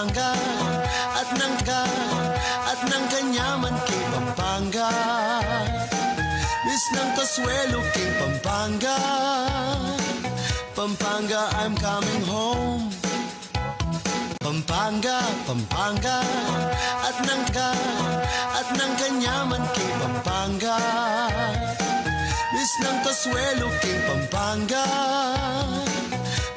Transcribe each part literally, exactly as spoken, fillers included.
Pampanga, at nang ka, at nang kanyaman king Pampanga. Misnang kasuelo king Pampanga. Pampanga, I'm coming home. Pampanga, Pampanga, at nang ka, at nang kanyaman king Pampanga. Misnang kasuelo king Pampanga.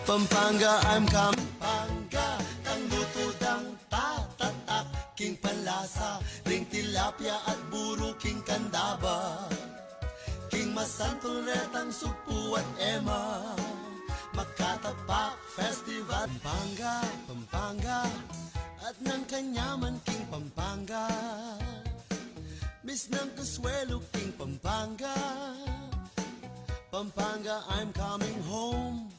Pampanga, I'm coming. Pampanga, tang luto dang tatatak king panlasa, ring tilapia at buru king kandaba. King masantul retang sugpu at ema, Makatapak Festival. Pampanga, Pampanga, at nang kanyaman king Pampanga. Misnang kasuelo king Pampanga. Pampanga, I'm coming home.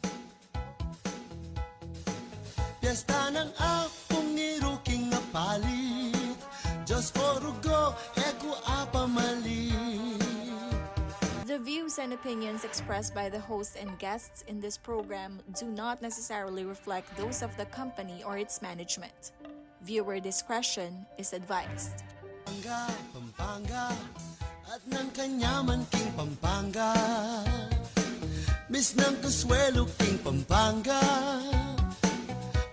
Piyesta nang Apung Iru king apalit, Diyos ko rugo, e ku apamalit. The views and opinions expressed by the host and guests in this program do not necessarily reflect those of the company or its management. Viewer discretion is advised. Pampanga, Pampanga, at nang kanyaman king Pampanga. Misnang kasuelo king Pampanga.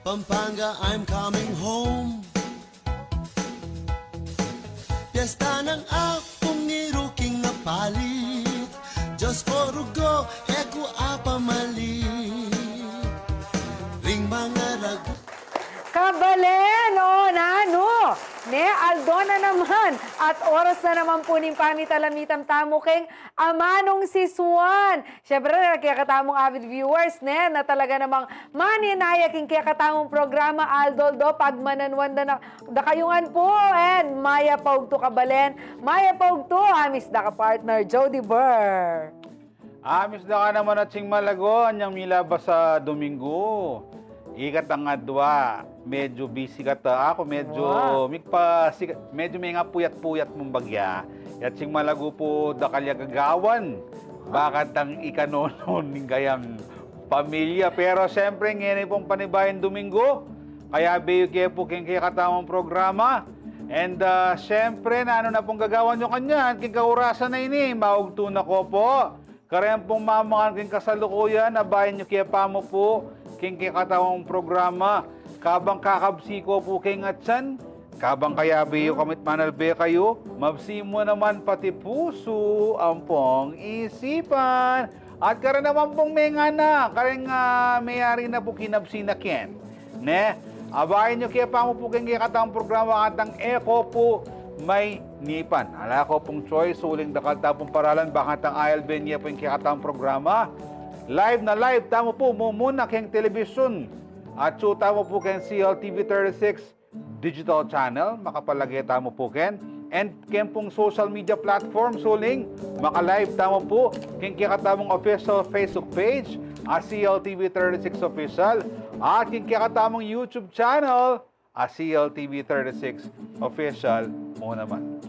Pampanga, I'm coming home. Piyesta nang Apung Iru king apalit, Diyos ko rugo, e ku apamalit. Ring mangaragu Kabalen, o nanu? Ne, aldo na naman at oras na naman pu ning pamitalamitan tamu keng amanung si Swan. Siyempre, kekatamung avid viewers, ne, na talaga namang maninaya king kekatamung programa, aldo-aldo, pagmananwan da na, da kayu ngan pu, and mayap a ugtu, kabalen, mayap a ugtu, amis da ka partner, Jody Burr. Amis da ka naman, Atsing Malago, anyang milabas a Domingo. Ikatang adwa, medyo busy kata aku, medyo Wa. migpasika-, medyo mengapuyat-puyat mung bagya. Atsing Malago pu, dakal ya gagawan, bakantang ikanonon ning kayang pamilya. Pero siyempre, ngeni pung panibayung Domingo, kayabe yu ke pu king kekatamung programa. And, ah, siyempre, nanu na pung gagawan yu kanyan king kaurasan a ini, maugtu na ko pu. Kareng pung mamakan king kasalukuyan, abayan yu ke pa mu pu king kekatamung programa. Kabang kakabsi ko pu keng atsan, kabang kayabe yu kamit manalbe kayu, mabsi mu naman pati pusu ampong isipan. At kareng naman pung mengana, kareng, ah, meyari na pu kinabsi na ken. Ne? Abayan yu ke pa mu pu king kekatamung programa, kantang e ko pu maynipan. Ala ko pung choice, uling dakal ta pung paralan, bakantang I L B N ya pu ing kekatamung programa. Live na live tamu pu, mumuna keng telebisyun. Atsu tamu pu keng C L T V thirty-six digital channel, makapalage tamu pu ken. And ken pung social media platforms, uling maka-live tamu pu king kekatamung official Facebook page, a C L T V thirty-six Official, at king kekatamung YouTube channel, a C L T V thirty-six Official mu naman.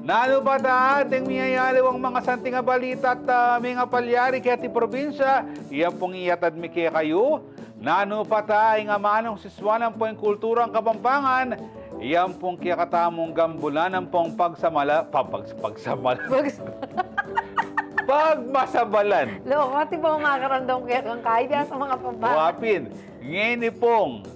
Nanu pa ta ating miyayaliwang masanting a balita at, ah, mengapalyari keti probinsya, iya pung iyatad mi kekayu. Nanu pa ta ing amanung si Swan ampong kulturang Kapampangan, iya pung kekatamung gambulan ampong pagsamala-, pa-, pag-, pagsamala-, Pags- pagmasabalan. Lo, pati ba makaramdam kaya kang kaya sa mga pambahan? Wa pin, ngeni pung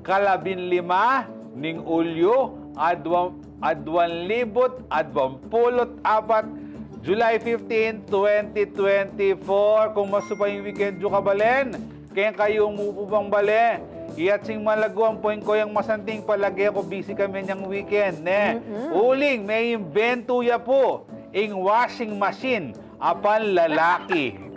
kalabinlima ning Ulyo, adwa, adwan libut adwampulu't apat, July fifteen, twenty twenty-four. Kung masu pa ing weekend yu, kabalen, keng kayung mupubang bale, i Atsing Malago ampong koyang masanting, palage ku busy kami inyang weekend, ne? Mm-mm. Uling me-imbento ya pu ing washing machine a panlalaki.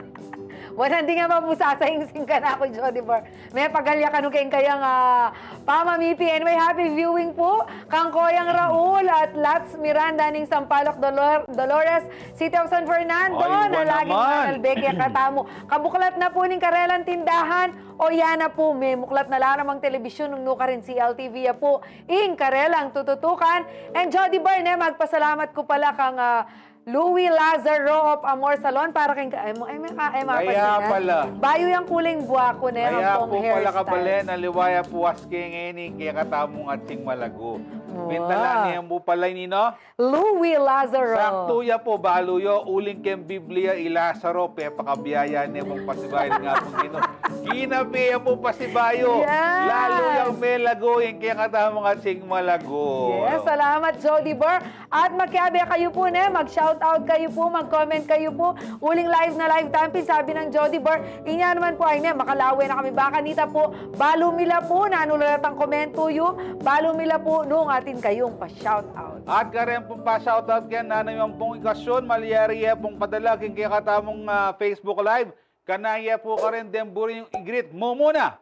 Wa, nandin ya mabusa sa ingsing kanaku, Jody Bar. Mepagal ya kanu keng kayang, ah, pamamipi. Anyway, happy viewing pu kang Koyang Raul at Lats Miranda ning Sampaloc, Dolor-, Dolores, City of San Fernando, ay, na wa laging naman manalbe kekatamu. Kabuklat na pu ning karelang tindahan, o yana pu, memuklat na la namang telebisyun nung nukarin C L T V ya pu ing karelang tututukan. And Jody Bar, ne, magpasalamat ku pala kang, ah, Louie Lazaro of Amor Salon, para keng ka-, ay, mo, ay, may ka-, ay, mapansin na. Kaya pala. Bayu yang kuling buwako na yan, kaya ampong po pala hairstyle. Kabalen, aliwa ya po aske ngeni, kekatamung atsing malago. Wow. Pintala niya po pala, Nino? Louie Lazaro. Saktu ya po, balu yo, uling keng Biblia, i Lazaro, pepakabiaya ne pung pasibayu ning Apung Ginu. Kinabe ya pung pasibayu. Yes. Lalu yang melago, ing kekatamung atsing malago. Yes, salamat, Jody Burr. At makiabe kayu pu, ne, mag-shoutout kayu pu, mag-comment kayu pu. Uling live na live tamu pin, sabi nang Jody Burr, inya naman pu, ay ne, makalawe na kami. Baka nita pu, balu mi la pu, nanu la retang komento yu, balu mi la pu, nung atin kayung pa-shoutout. At karin pung pa-shoutout keng nanu man pung okasyon, malyari ye pung padala keng kekatamung, ah, Facebook Live, kanyan ye pu karin deng buri yung i-greet mu muna.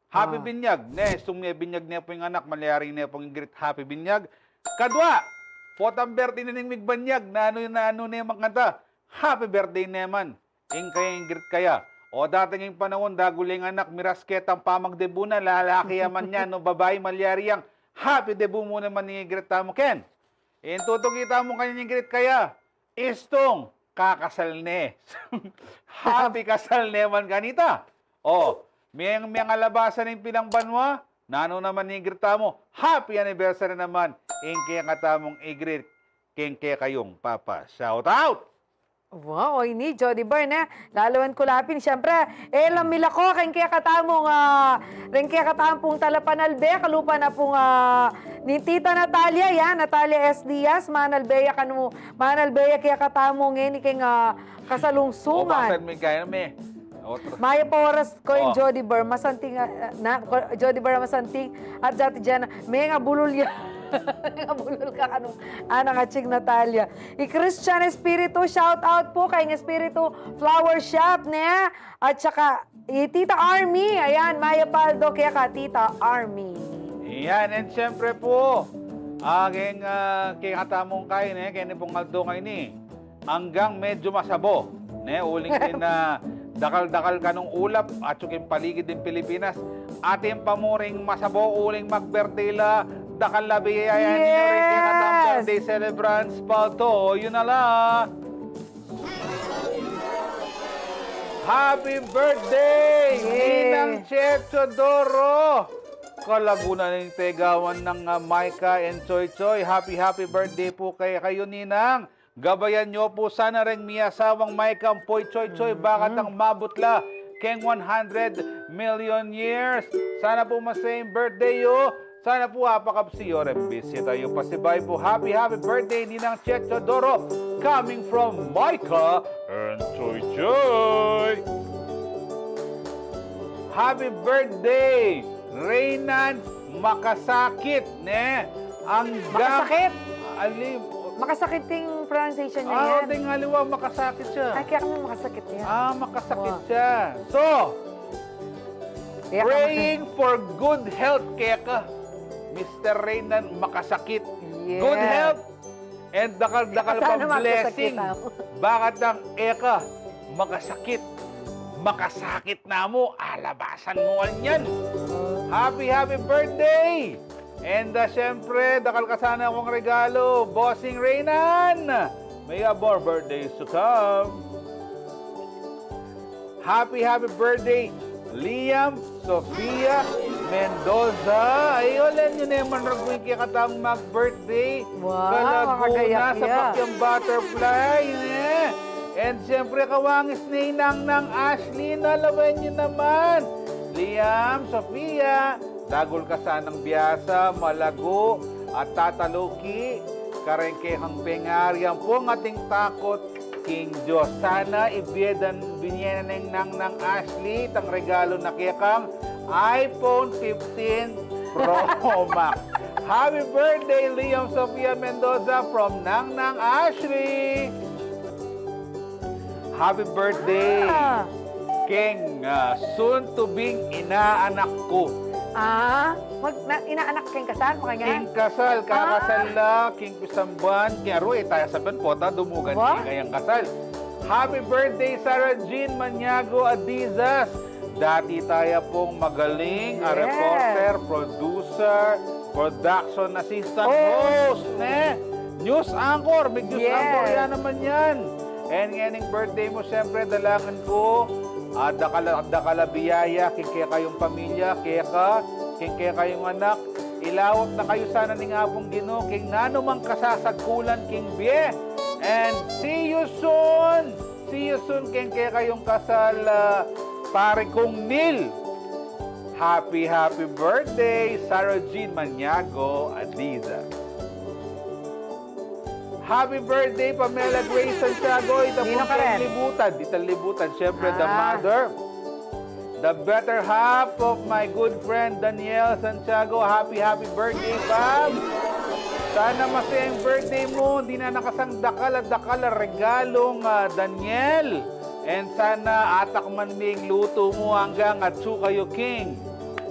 Happy, ah, binyag. Ne, istung mebinyag ne pu ing anak, malyari ne pung i-greet happy binyag. Kadwa, potang birthday na ning migbanyag, nanu, nanu ne mang kanta, happy birthday ne man. Ing kayang i-greet kaya. O dating ing panaun, dagul ing anak, miras ketang pamagdebu na, lalaki ya man yan o babai, malyari yang happy debu mu naman ing i-greet tamu ken. Ing tutuki tamu kanyan i-greet kaya, istung kakasal ne. Happy kasal ne man kanita. O, meng, meng alabasan ing pilang banua, nanu naman ing i-greet tamu, happy anniversary naman, ing kekatamung i-greet keng kekayung papa-shoutout. Wow, o ini, Jody Burr, ne? Lalawen ku la pin, siyempre, e la milako keng kekatamung, ah, keng kekatamung talapanalbe, kalupa na pung, ah, ni Tita Natalia, yan, Natalia S. Diaz, manalbe ya kanu, manalbe ya kekatamu ngeni keng, ah, kasalungsungan. O, bakit may kaya, may otro? Mayap a oras, Koy, o, Jody Burr, masanting, ah, na, Jody Burr, masanting, at dati diyan, mengabulul ya. Mengabulul ka kanu, anang atsing Natalia. I Christian Espiritu, shout out pu keng Espiritu Flower Shop, ne? At saka, i Tita Army, ayan, mayap a aldo keka Tita Army. Ayan, and siyempre pu, aking, ah, kekatamung kain, e, keni pung aldo ngeni, anggang medyu masabo, ne, uling king, ah, dakal-dakal kanung ulap, atyu king paligid ning Pilipinas, atin pa mu ring masabo, uling mag-birthday la, dakal la biyaya, yes, ning kekatang birthday celebrants, palto, yun na la. Happy birthday, yay, Ninang Che Teodoro! Kalagunan ning tegawan nang, ah, Micah and Choy Choy. Happy, happy birthday pu kaya kayu, Ninang. Gabayan yu pu sana reng miasawang Micah ampo i Choy Choy, mm-hmm, bakatang mabut la keng one hundred million years. Sana pu masaya ing birthday yu. Sana pu apakabsi yu reng bisita yu. Pasibayu pu, happy, happy birthday, Ninang Che Teodoro, coming from Micah and Choy Choy. Happy birthday, Reynan Makasakit, ne? Anggang Makasakit? Ali-, Makasakit ing pronunciation niya, ah, yan. Ating aliwa, makasakit siya. Ay, kaya kami makasakit yan. Ah, makasakit, wa, siya. So, kaya ka praying for good health keka Mister Reynan Makasakit. Yes. Good health and dakal-dakal pang blessing. Sana makasakit ako. Bakatang e ka makasakit. Makasakit na mu, alabasan mu yan. Happy, happy birthday! And, ah, siyempre, dakal ka sana kung regalo, Bossing Reynan! May you have more birthdays to come. Happy, happy birthday, Liam Sofia Mendoza. Ay, olan yu naman, ragu ing kekatang mag-birthday. Wow, kalagu na sa pakyang butterfly, ne? And siyempre, kawangis ni Nangnang Ashley, nalawen yu naman. Liam, Sofia, dagul ka sanang biasa, malagu, at tataluki, kareng kekang pengari ampong ating takut king Dios. Sana ibie da, binie na neng Nangnang Ashley itang regalo na kekang iPhone fifteen Pro Max. Happy birthday, Liam Sofia Mendoza from Nangnang Ashley. Happy birthday, ah, keng, ah, soon to be inaanak ku. Ah, mag-, na-, inaanak keng kasal, makanyan? Keng kasal, ah, kakasal la, keng pisamban, keng aru, e taya sabian, pota, dumugan, wa, keng kayang kasal. Happy birthday, Sarah Jean Maniago Adizas. Dati taya pung magaling a, yes, reporter, producer, production assistant, oh, host, ne? News anchor, may news anchor ya naman yan. And ngening birthday mu, siyempre, dalangan ku, ah, dakal a, dakal a biyaya king kekayung pamilya, keka, king kekayung anak. Ilawat na kayu sana ning Apung Ginu king nanumang kasasagkulan king bie. And see you soon! See you soon king kekayung kasal, ah, pari kung Nil. Happy, happy birthday, Sarah Jean Maniago Adiza. Happy birthday, Pamela Grace Santiago. Ita pung kalibutan, ita libutan. Siyempre, the mother, the better half of my good friend, Daniel Santiago. Happy, happy birthday, Pam. Sana masaya ing birthday mu. Dinan na ka sang dakal a dakal a regalung, ah, Daniel. And sana atakman me ing lutu mu anggang atsu kayu king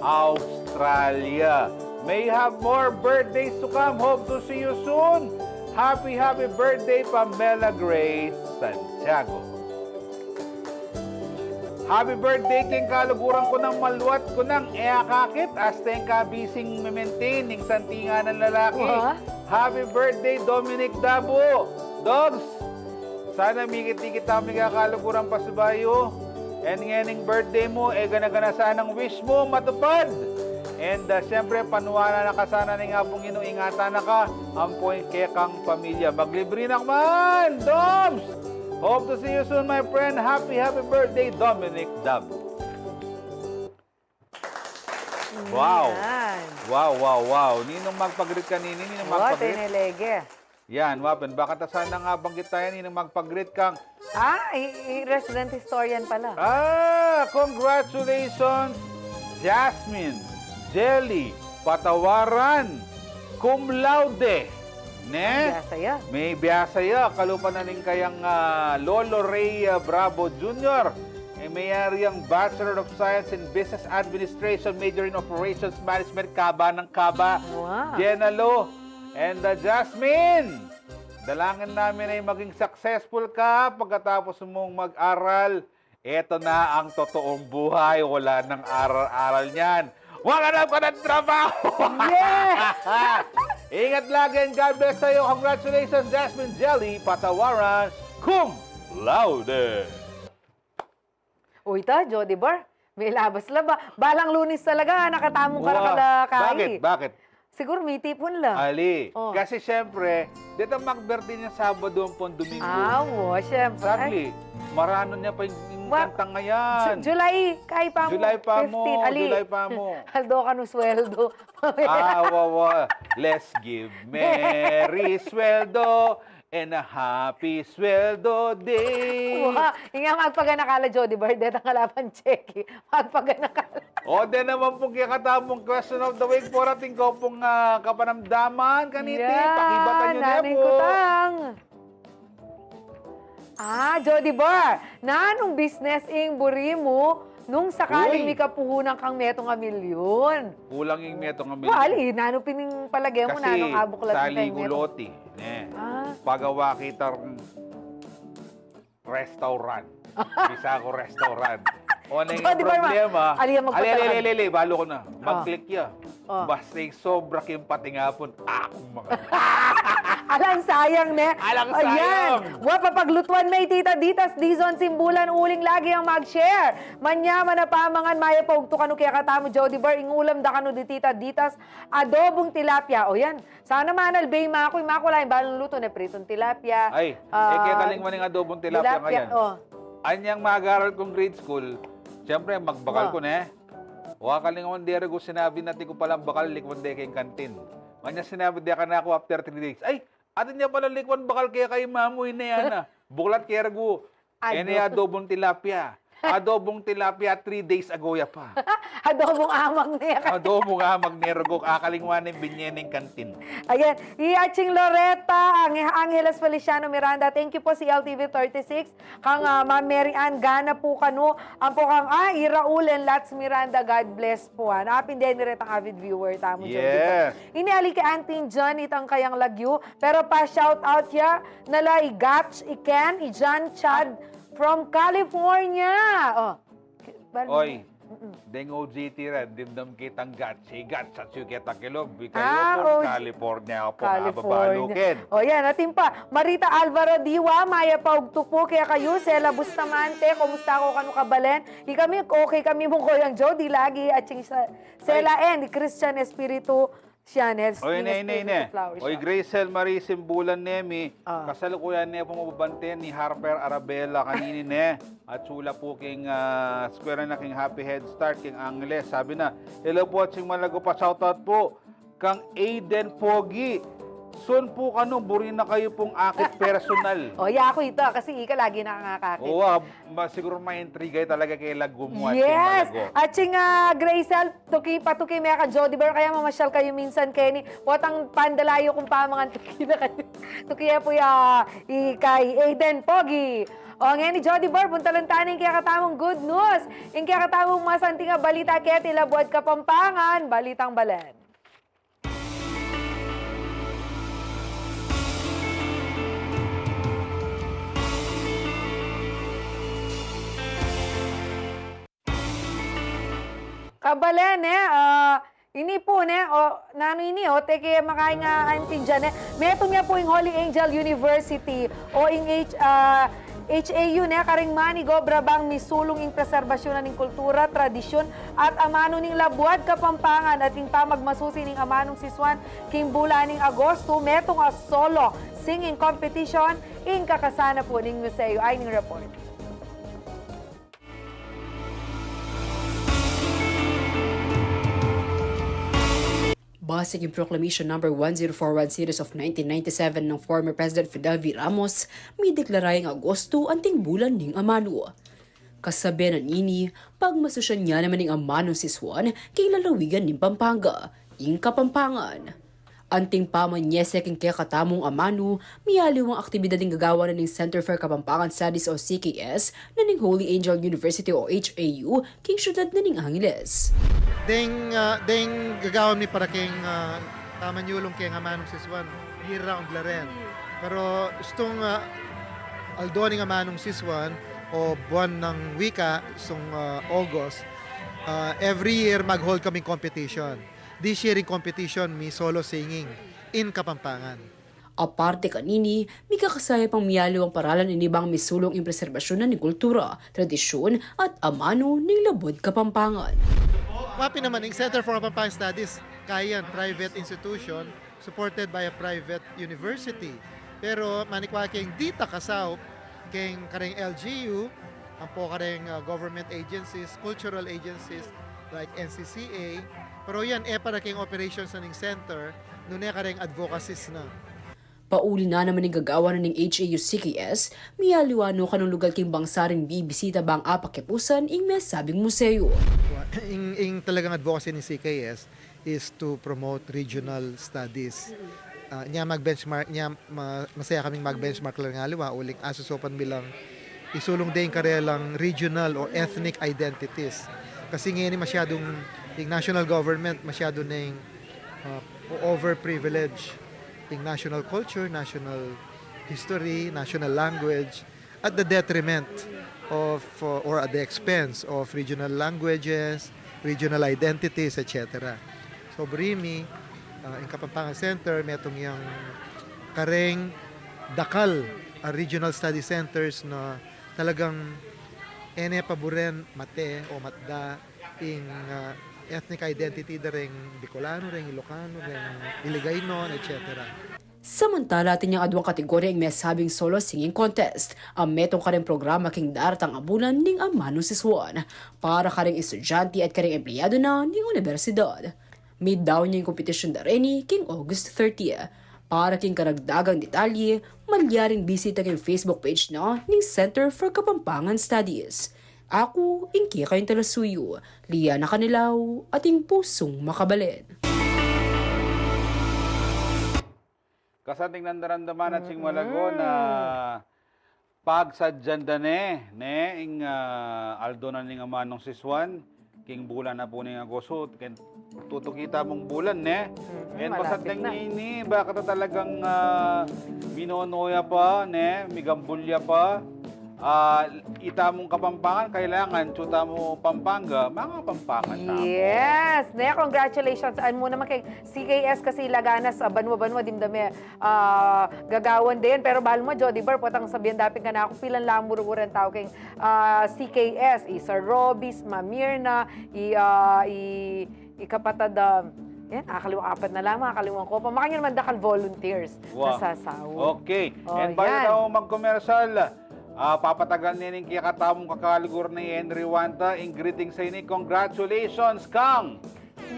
Australia. May you have more birthdays to come. Hope to see you soon. Happy, happy birthday, Pamela Grace Santiago. Happy birthday king kaluguran ku nang maluat ku nang e akakit, asta ing kabising me-maintain ning santing a lalaki. Happy birthday, Dominic Dabo. Dogs, sana mikit-ikit tamu king kaluguran pasibayu. And ngening birthday mu, e gana-gana sanang wish mu matupad. And, ah, siyempre, panuanan na ka sana ning Apung Ginu, ingatan na ka, ampo ing kekang pamilya. Maglibre na ka man, Doms! Hope to see you soon, my friend. Happy, happy birthday, Dominic Dabo. Wow. Wow, wow, wow. Ninong magpa-greet kanini, ninong magpa-greet? Yan, wa pin. Baka ta sana nga banggit tayu, ninong magpa-greet kang... Ah, i, i resident historian pala. Ah, congratulations, Jasmine, Jelly, Patawaran, cum laude. Ne? May biasa ya. May biasa ya, kalupa na ning kayang, ah, Lolo Ray, ah, Bravo Junior. E, may ari yang Bachelor of Science in Business Administration, major in Operations Management, kaba nang kaba. Wow. Jenalo and, ah, Jasmine, dalangan namin ay maging successful ka pagkatapos mong mag-aral. Eto na ang totoong buhay, wala nang aral-aral niyan. Maghanap ka ng trabaho! Yeah! Ingat lagi and God bless sa'yo. Congratulations, Jasmine Jelly Patawaran, cum laude. Uy, ta, Jody Bar, may labas la ba? Balang Lunes talaga, nakatamung karakal a kai. Bakit? Bakit? Siguro mitipun la. Ali. Oh. Kasi siyempre, deta mag-birthday niya Sabado ampon Domingo. Ah, wo, siyempre. Saglit, marano niya pa ing, ing kantang ayan. Ju-, July, kai pa mu. July pa mu, fifteen, ali. July pa mu. Aldo kanu sweldo. Ah, wa, wa. Let's give Mary sweldo and a happy sweldo day. Wa, ing magpaganaka la, Jody Bar, deta nga la pang cheque. Magpaganaka la. O, de naman pung kekatamung question of the week, pura atin ku pung, ah, kapanamdaman kaniti. Pakibatan yu ne pu. Kutang. Ah, Jody Bar, nanung business ing buri mu nung sakaling mikapuhunan kang metung a milyun? Kulang ing metung a milyun. Wali, nanu pin ing palage mu, nanung abuklat ing metung? Kasi sali ku loti, ne? Ah. Pagawa kita reng restaurant. Bisa ku restaurant. O, nanu ing problema? Ali, ali, ali, balu ku na. Mag-click ya. Oh. Basta ing sobra king patingapun, aku maka... Alang sayang, ne? Alang sayang. Wa, papaglutuan me i Tita Ditas, Dizon, Simbulan, uling lagi yang mag-share. Manyaman a pamangan, mayap a ugtu kanu kekatamu, Jody Bar, ing ulam da kanu di Tita Ditas, adobong tilapia. O yan. Sana manalbe i maku, i maku la ing balu nang lutu ne, pritong tilapia. Ay, e ke kalingwan ing adobong tilapia ngayan. Anyang mag-aral kung grade school, siyempre, magbakal ku ne. Wa, kalingwan, dere ku sinabi na atin ku palang bakal, likwan de keng kantin. Anyang sinabi de kanaku after three days, "Ay, atin ya palang likwan bakal keka i mamu, ine, ana." Buklat kaya ku, ene, adobong tilapia. Adobong tilapia, three days ago ya pa. Adobong amag ne. Adobong amag ne, ruguk, akalingwan ne, binye ne ing kantin. Ayan, i Aching Loretta, Ange-, Angeles Feliciano Miranda, thank you po, C L T V thirty-six. Kang, ah, Ma'am Mary Ann, gana pu kanu, ampo kang, ah, i Raul and Lats Miranda, God bless po, ah. Napin de ni retang avid viewer tamu, Jody. Yes. Ini ali kay Auntie John, itang kayang lagyu, pero pa-shout out ya, na la i Gach, i Ken, i John Chad, from California. Oh. Oy. Mm-mm. Deng O G T ran, dimdam kitang gatsi, gatsi, at yu kita kilub, ikayu Ah, pung O G California, pung California. Ababaluken. O yan, atin pa, Marita Alvaro Diwa, mayap a ugtu pu kekayu, Sela Bustamante, kumusta ko kanu kabalen? Ikami, okay kami mu Kuyang Jody lagi, at sing sa, Sela Ay. N, Christian Espiritu, Sianes, Oy, Nina ne, ne, Espiritu ne. Flower Oy, Shop. Grace L. Marie Simbulan Nemi, Ah. kasalukuyan ne pung mababantayan ni Harper Arabella kanini ne. At sula pu king, ah, eskwela na king Happy Head Start king Angeles. Sabi na, "Hello pu, at sing Malago pa, shoutout pu kang Aiden Pogi. Soon pu kanu, buri na kayu pung akit personal." O, ya aku ita, kasi ika lagi nakangakakit. Oo, ah, ma-, siguro maintriga talaga kay lagu mu at sing Yes! Malago. At sing, ah, Grace L, Tuki, patuki me kang Jody Bar, kaya mamasyal kayu minsan keni. Potang pandalayu kung pamangan tuki na kayu. Tuki ya pu ya, i kay Aiden Pogi. O, ngeni Jody Bar, buntalan tana ing kekatamung good news. Ing kekatamung masanting a balita keti labuad Kapampangan, Balitang Balen. Kabalen, ne, ah, ini pu, ne, o, nanu ini, o, teke makaing, ah, aintindian, ne. Metung ya pu ing Holy Angel University, o ing H-, ah, H A U, ne, karing manigobra bang misulung ing preserbasyunan ning kultura, tradisyun, at amanu ning labuad Kapampangan, at ing pamagmasusi ning amanung sisuan, king bulan ning Agosto, metung a solo singing competition, ing kakasana pu ning museo. Ay, ning report. Base king Proclamation Number One Zero Four One Series of nineteen ninety-seven ng former President Fidel V. Ramos, mideklara yang Agosto anting bulan ning amanu. Kasabian na nini, pagmasusyan ya naman ning amanung sisuan king lalawigan ning Pampanga, ing Kapampangan. Anting pamanyese king kekatamung amanu, miyaliwang aktibidad ing gagawan na ning Center for Kapampangan Studies o C K S na ning Holy Angel University o H A U king syudad na ning Angeles. Deng, ah, deng gagawan mi para king, ah, pamanyulung keng amanung sisuan, year round la rin. Pero istung, ah, aldo ning amanung sisuan o buwan ng wika, istung, ah, August, ah, every year mag-hold kaming competition. This year in competition, mi solo singing in Kapampangan. Aparte kanini, mikakasaya pang miyaliwang paralan ini bang misulung ing preserbasyun na ning kultura, tradisyun, at amanu ning labuad Kapampangan. Mapi naman, ing Center for Kapampangan Studies, kaya yan, private institution, supported by a private university. Pero manikwa keng dita kasaup, keng kareng L G U, ampo kareng, ah, government agencies, cultural agencies, like N C C A, pero yan, e para keng operations na ning center, nune kareng advocacies na. Pauli na naman ing gagawan na ning H A U C K S, miyaliwa no kanung lugal king bangsa ring bibisita bang apakipusan ing mesabing museo. Ing, ing talagang advocacy ning C K S is to promote regional studies. Ah, nya mag-benchmark, nya ma-, masaya kaming mag-benchmark la ring aliwa, uling asusupan bilang isulung deng karelang regional o ethnic identities. Kasi ngeni masyadung, ing national government masyadu neng, ah, overprivilege ing national culture, national history, national language, at the detriment of, uh, or at the expense of regional languages, regional identities, et cetera. So, buri mi, uh, ing Kapampangan Center, metung yang kareng dakal a regional study centers na talagang e ne paburen mate o matda ing, uh, ethnic identity da reng Bicolano, reng Ilocano, reng Hiligaynon, et cetera. Samantala, atin yang aduang kategorya ing mesabing solo singing contest a metung kareng programa king daratang a bulan ning amanung sisuan para kareng estudyante at kareng empleyado na ning unibersidad. Midaun ya ing kompetisyun da reni king August thirty. Para king karagdagang detalye, malyaring bisita king Facebook page na ning Center for Kapampangan Studies. Aku ing kekayung talasuyu, Liana Canelao, ating pusung makabalen. Kasanting nang daramdaman at sing Malago na pagsadyan da ne, ne, ing, ah, aldo na ning amanung sisuan, king bulan na pu ning Agosto, ken tutuki tamung bulan, ne? Mm, ken malapit na. Ini, baka ta talagang, ah, minono ya pa, ne, migambul ya pa, ah, itamung Kapampangan, kailangan, tuta mu Pampanga, mga Pampangan tamu. Yes! Ne, congratulations. Ano mu naman kay C K S kasi laganas, ah, banwa-banwa, dimdame, ah, gagawan din. Pero bahal mu, Jody Bar, potang sabian dapin kanaku, pilan lang muru-muran tau keng, ah, C K S, i Sir Robis, Mamirna, i, ah, i, i kapatad, ah, yan, akaliwang apat na lang, mga kaliwang ko pa. Makanyan naman dakal volunteers Wa. na sasau. Okay. Oh, And bayu yan. tau magkomersal, ah, papatagan ne ning kekatamung kakaligur ni Henry Wanta, ing greeting sa ini, congratulations, Kang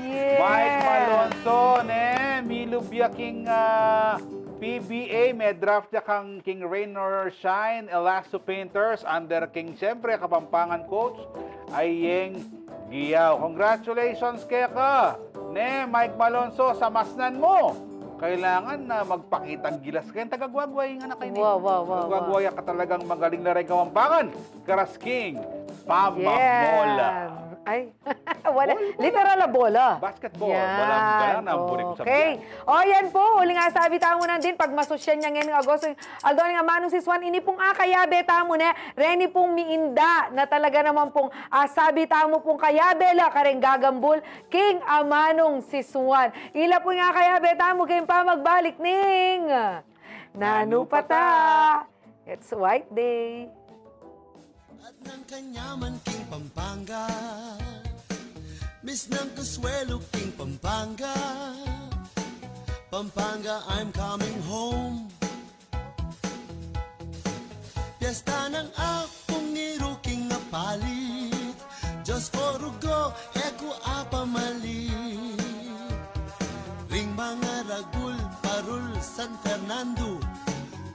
Yes. Mike Malonzo, ne? Milub ya king, ah, P B A, me-draft ya kang king Rain or Shine, Elasto Painters, under king, siyempre, Kapampangan coach, Ayeng Giaw. Congratulations keka, ne, Mike Malonzo, sa masnan mu. Kailangan na magpakitang gilas keng taga-Guaguay, ing anak ini. Wa, wa, wa, wa. Taga-Guaguay ka, talagang magaling la reng Kapampangan. Karas king pamamola. Yan. Ay, wala. Bola, bola. Literal na bola. Basketball. Yan. Bola, bola na, ang buring ko Okay. sabihan. O, yan po. Uli nga, sabi tamu nandin, pagmasusyan ya ngeni, Agosto, aldo ning amanung sisuan, ini pung akayabe tamu ne, reni pung miinda, na talaga naman pung, ah, sabi tamu pung kayabe la, kareng gagambul king amanung sisuan. Ila pung akayabe tamu king pamagbalik ning Nanu pa ta? It's White Day. At nang kanyaman king Pampanga, Miss nang Consuelo king Pampanga, Pampanga, I'm coming home. Piyesta nang Apung Iru king Apalit, Diyos ko, rugo, e ku apamalit. Ring mga ragul, parul, San Fernando,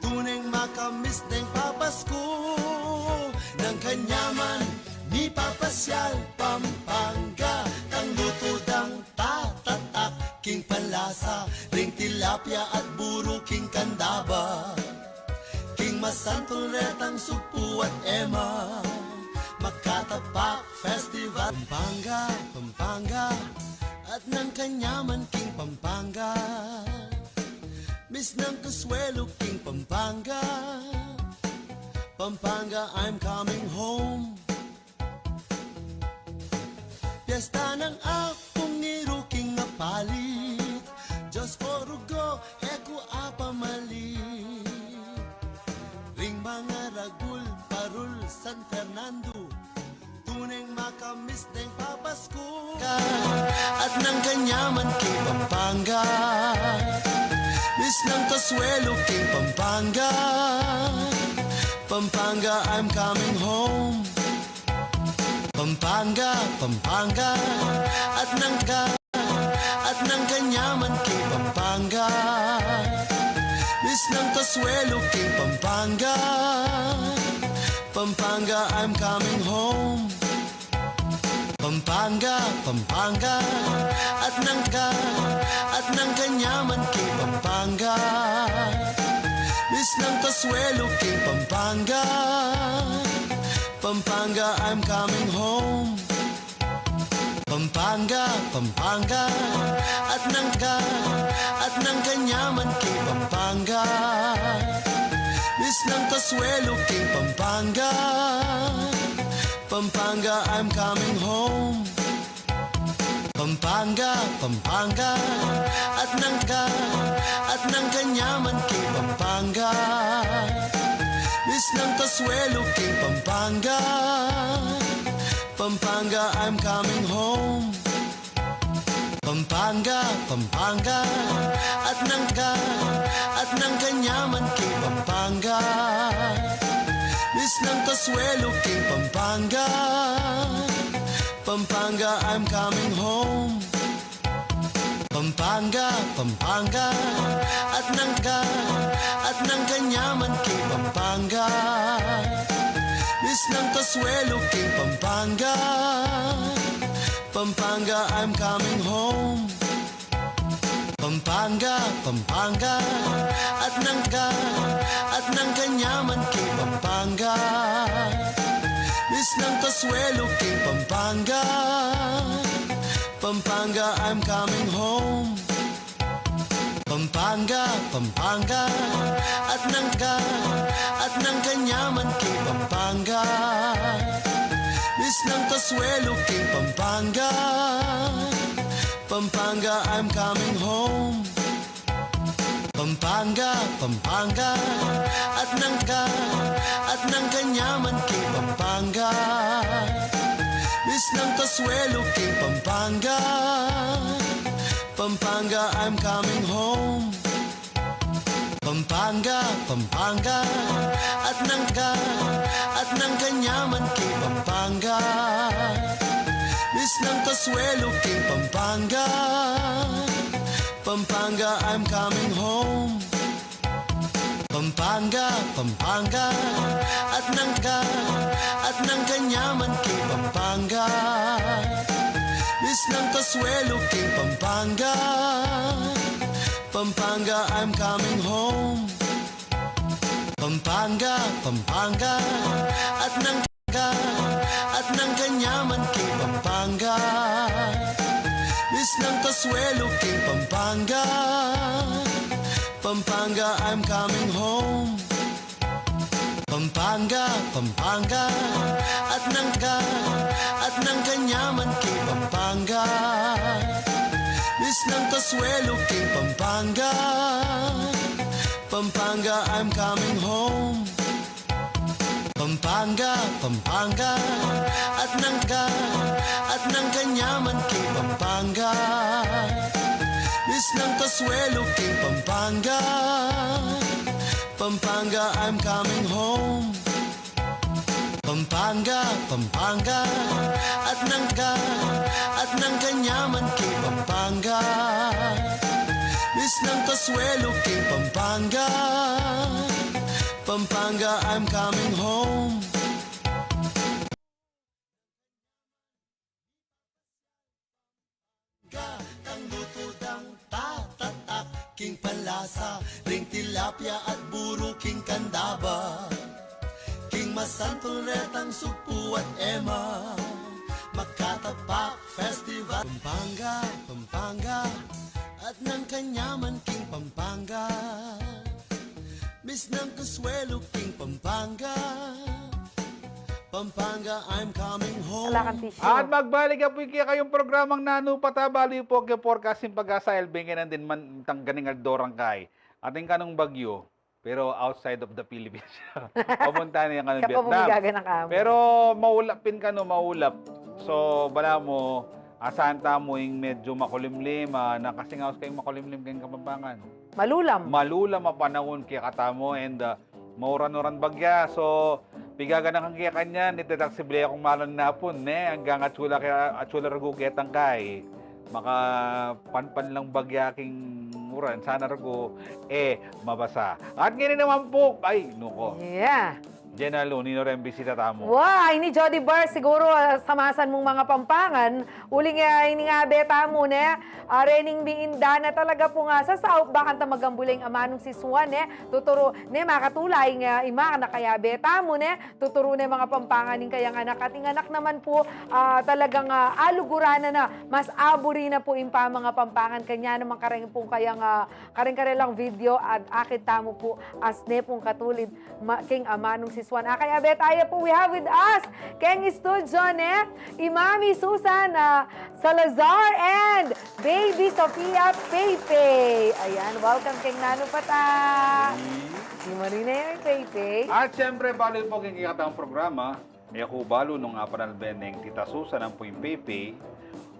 tuneng makamis deng papasku. Nang kanyaman mipapasyal Pampanga, tang lutu dang tatatak king panlasa, ring tilapia at buru king Candaba. King masantul retang Sugpu at Ema, Makatapak Festival. Pampanga, Pampanga, at nang kanyaman king Pampanga. Miss nang Consuelo king Pampanga, Pampanga, I'm coming home. Piyesta nang Apung Iru king Apalit, Diyos ko, rugo, e ku apamalit. Ring mga ragul, parul, San Fernando, tuneng makamis deng papasku. At nang kanyaman king Pampanga, Miss nang Consuelo king Pampanga, Pampanga, I'm coming home. Pampanga, Pampanga, at nang ka, at nang kanyaman king Pampanga. Miss nang Consuelo king Pampanga, Pampanga, I'm coming home. Pampanga, Pampanga, at nang ka, at nang kanyaman king Pampanga. Miss nang Consuelo king Pampanga. Pampanga, I'm coming home. Pampanga, Pampanga, at nang ka, at nang kanyaman king Pampanga. Miss nang Consuelo king Pampanga. Pampanga, I'm coming home. Pampanga, Pampanga, at nang ka, at nang kanyaman king Pampanga. Miss nang Consuelo king Pampanga. Pampanga, I'm coming home. Pampanga, Pampanga, at nang ka, at nang kanyaman king Pampanga. Miss nang Consuelo king Pampanga. Pampanga, I'm coming home. Pampanga, Pampanga, at nang ka, at nang kanyaman king Pampanga. Miss nang Consuelo king Pampanga. Pampanga, I'm coming home. Pampanga, Pampanga, at nang ka, at nang kanyaman king Pampanga. Miss nang Consuelo king Pampanga. Pampanga, I'm coming home. Pampanga, Pampanga, at nang ka, at nang kanyaman king Pampanga. Misnang kasuelo king Pampanga. Pampanga, I'm coming home. Pampanga, Pampanga, at nang ka, at nang kanyaman king Pampanga. Misnang kasuelo king Pampanga. Pampanga, I'm coming home. Pampanga, Pampanga, at nang ka, at nang kanyaman king Pampanga. Misnang kasuelo king Pampanga. Pampanga, I'm coming home. Pampanga, Pampanga, at nang ka, at nang kanyaman king Pampanga. Misnang kasuelo king Pampanga. Pampanga, I'm coming home. Pampanga, Pampanga, at nang ka, at nang kanyaman king Pampanga. Misnang kasuelo king Pampanga. Pampanga, I'm coming home. Pampanga, Pampanga, at nang ka, at nang kanyaman king Pampanga. Misnang kasuelo king Pampanga. Pampanga, I'm coming home. Pampanga, Pampanga, at nang ka, at nang kanyaman king Pampanga. Misnang kasuelo king Pampanga. Pampanga, I'm coming home. Pampanga, Pampanga, at nang ka, at nang kanyaman king Pampanga. Misnang kasuelo king Pampanga. Pampanga, I'm coming home. Tang luto dang tatatak king panlasa, ring tilapia at buru king kandaba, king masantul retang sugpu at ema, makatapak festival. Pampanga, Pampanga, at nang kanyaman king Pampanga. Misnang kasuelo king Pampanga. Pampanga, I'm coming home. Ala kang tissue. At magbalik ya pu ing kekayung programang Nanu Pata. Bale yu pu king forecast ning PAGASA, Elvin, kaya nandin man tang ganing aldo rang kai. Atin kanung bagyu, pero outside of the Philippines. Pamunta na ya kanung Vietnam. Pero maulap pin kanu, maulap. So, balamu, asahan tamu ing medyo makulimlim, ah, na kasi nga us kayung makulimlim keng Kapampangan. Malulam. Malulam a panaun kekatamu, and, ah, mauran-uran bagya. So, pigaganakan ke kanyan, itatak si Blia kung malan na pun, ne? Anggang atsula ke, atsula rugu ketang kai. Makapanpan lang bagya king uran, sana rugu, e, mabasa. At ngeni naman pu, ay, nuko. Yeah. Jenalyn, ninu reng bisita tamu? Wa, ini Jody Bar, siguru, ah, samasan mung mangapampangan, uling, ah, ini nga abe tamu, ne? Ah, rening miinda na talaga pung, ah, sasaup, bakanta magambula ing amanung sisuan, ne? Tuturu, ne, makatula ing, ah, ima na kaya abe tamu, ne? Tuturu ne mangapampangan ing kayang anak, at ing anak naman pu, ah, talagang, ah, aluguran na na, mas aburi na pu ing pamangapampangan, kanya naman kareng pung kayang, ah, kareng karelang video, at akit tamu pu, as ne pung katulid, ma-, king amanung sisuan. Akay abe taya pu, we have with us keng studio, ne, i Mami Susan, ah, Salazar and Baby Sofia Pepe. Ayan, welcome keng Nanu Pata. Di mo rin na yan, Pepe. At siyempre, bale yu pu king kekatang programa, e ku balu nung apanalbe neng Tita Susan ampo ing Pepe,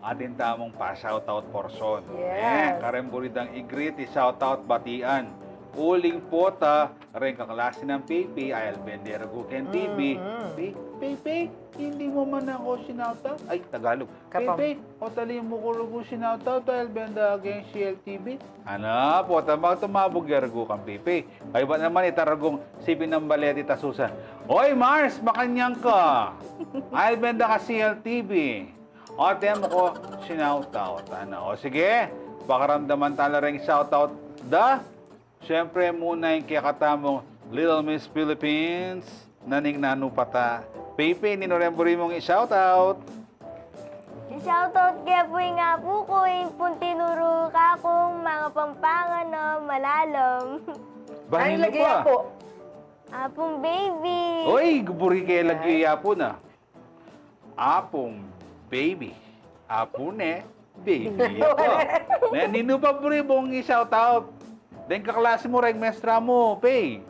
atin tamung pa-shoutout portion. Yes. E, kareng buri dang i-greet, i-shoutout, batian. Uling pota, reng kaklase nang Pepe, ay albende rugu keng T V. Mm-hmm. Pe-, Pepe, hindi mo man ako sinoutout? Ay, Tagalog. Kapam- Pepe, o tali mu ku rugu sinoutout, ay albenda keng C L T V. Ana, pota, magtumabug ya rugu kang Pepe. Kaybat naman ita rugung sipin nang bale Tita Susan. Oy, Mars, makanyan ka. Ay albenda ka C L T V. O, atin mu ku sinoutout. Ana, o sige, pakaramdaman tala reng shoutout da. Siyempre, muna ing kekatamung Little Miss Philippines, na ning Nanu Pata. Pepe, ninu reng buri mung i-shoutout? I-shoutout ke pu ing apu ku, ing pung tinuru kakung mangapampangan, no? Malalam. Ay, lagyu ya pu. Apung baby. Oy, buri ke lagyu ya pu na. Apung baby. Apu ne, baby. Apu. Ne, ninu pa buri mung i-shout out? Deng kaklasi mu, reng mestra mu, Pei?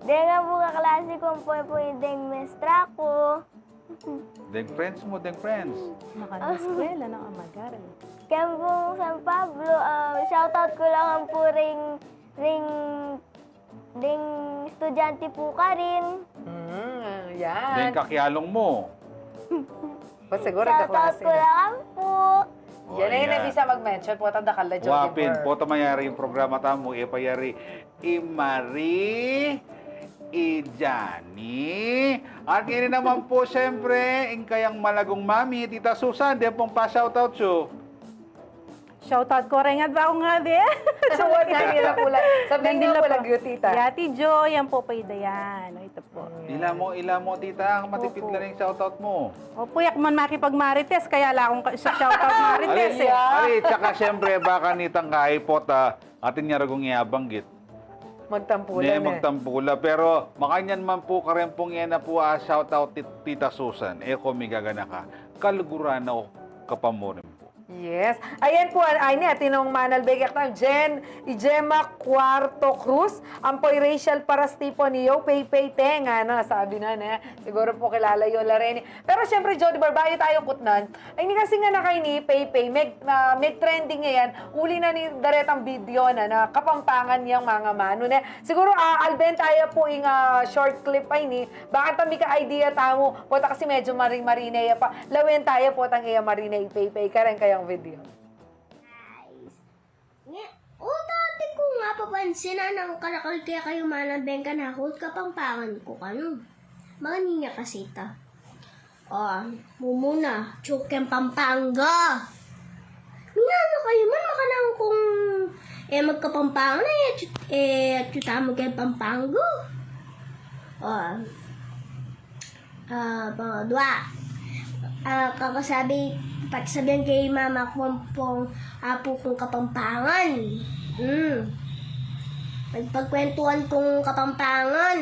Deng ampong kaklasi ku, ampo pu deng mestra ku. Deng friends mu, deng friends. Makanung eskwela, no? Amagari. Keng ampong San Pablo, ah, shout out ku lang ampo ring, ring, deng estudyante pu karin. Mm, yan. Deng kakialung mu. Shout out ku lang ampo. Yan, yan. Bisa mag-mention, potang dakal na, Jody Burr. Pota mayari ing programa tamu, e pa yari i Marie, i Johnny. At ngeni naman pu, siyempre, ing kayang malagung mami, Tita Susan, deng pung pa-shout out yu. Shout out ku reng adwa ku ngeni. Shout out kanila pu la. Sabyan yu pu la, Tita. Ate Jo, yan pu, pwede yan. O, ita pu. Ila mu, ila mu, Tita, matipid la ring shout out mu. Opu, e ku man makipag-Marites, kaya la kung ka-, shout out Marites, e. Ali, tsaka siyempre, baka nitang kaipot, ah, atin ya ragong yabanggit. Magtampulan, e. Magtampulan. Pero makanyan man pu, kareng pung e na pu, ah, shout out, Tit-, Tita Susan. E ku migaganaka. Kaluguran o kapamurin pu. Yes. Ayan pu, ay ni, atin nang manalbe kekami, Jen, i Gemma Cuarto Cruz, ampo i Rachel Parastipo, ni Yo Pei Pei Teng, ano, sabi na, ne? Siguro pu kilala yu la reni. Pero siyempre, Jody Burr, bayu tayu kutnan, ay ni, kasi ngana keni, Pei Pei, meg-, ah, meg-trending ya yan, uli na ning daretang video na, na Kapampangan yang mangamanu, ne? Siguro, ah, alben taya pu ing, ah, short clip a ini, baka mika-idea tamu, pota kasi medyu mari-mari ne ya pa. Lawen taya potang e ya mari ne i Pei Pei kareng kayang video. Nice. Nge, o, dati ku nga papansin, a, nang karakal kekayu manalbe kanaku, Kapampangan ku kanu. Makanyan ya kasi ita. O, mumuna, atsu keng Pampanga. Minana kayu man, makananu kung e magKapampangan, e, atsu, e, atsu tamu keng Pampanga. O, a, pangadwa. A, kakasabi, pakisabian keng mama ku ampong apu kung Kapampangan. Hmm. Pagkwentuan kung Kapampangan.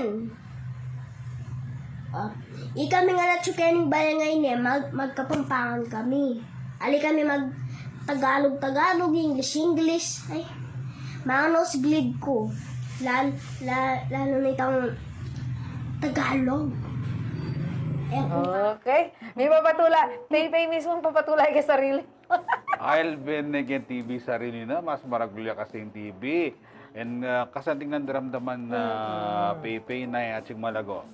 O, ikami ngan atsu keni ning bale ngeni, mag-, magKapampangan kami. Ali kami mag-Tagalog-Tagalog, English-English. Ay, manosblid ku. Lal-, la-, lalu na itang Tagalog. E, okay. Mipapatula. Pei Pei mismu mipapatula ya keng sarili. Ay, alben ne keng T V sarili na, mas maragul ya kasi ing T V. And, a, kasanting nang daramdaman na Pei Pei na, e, atsing malago.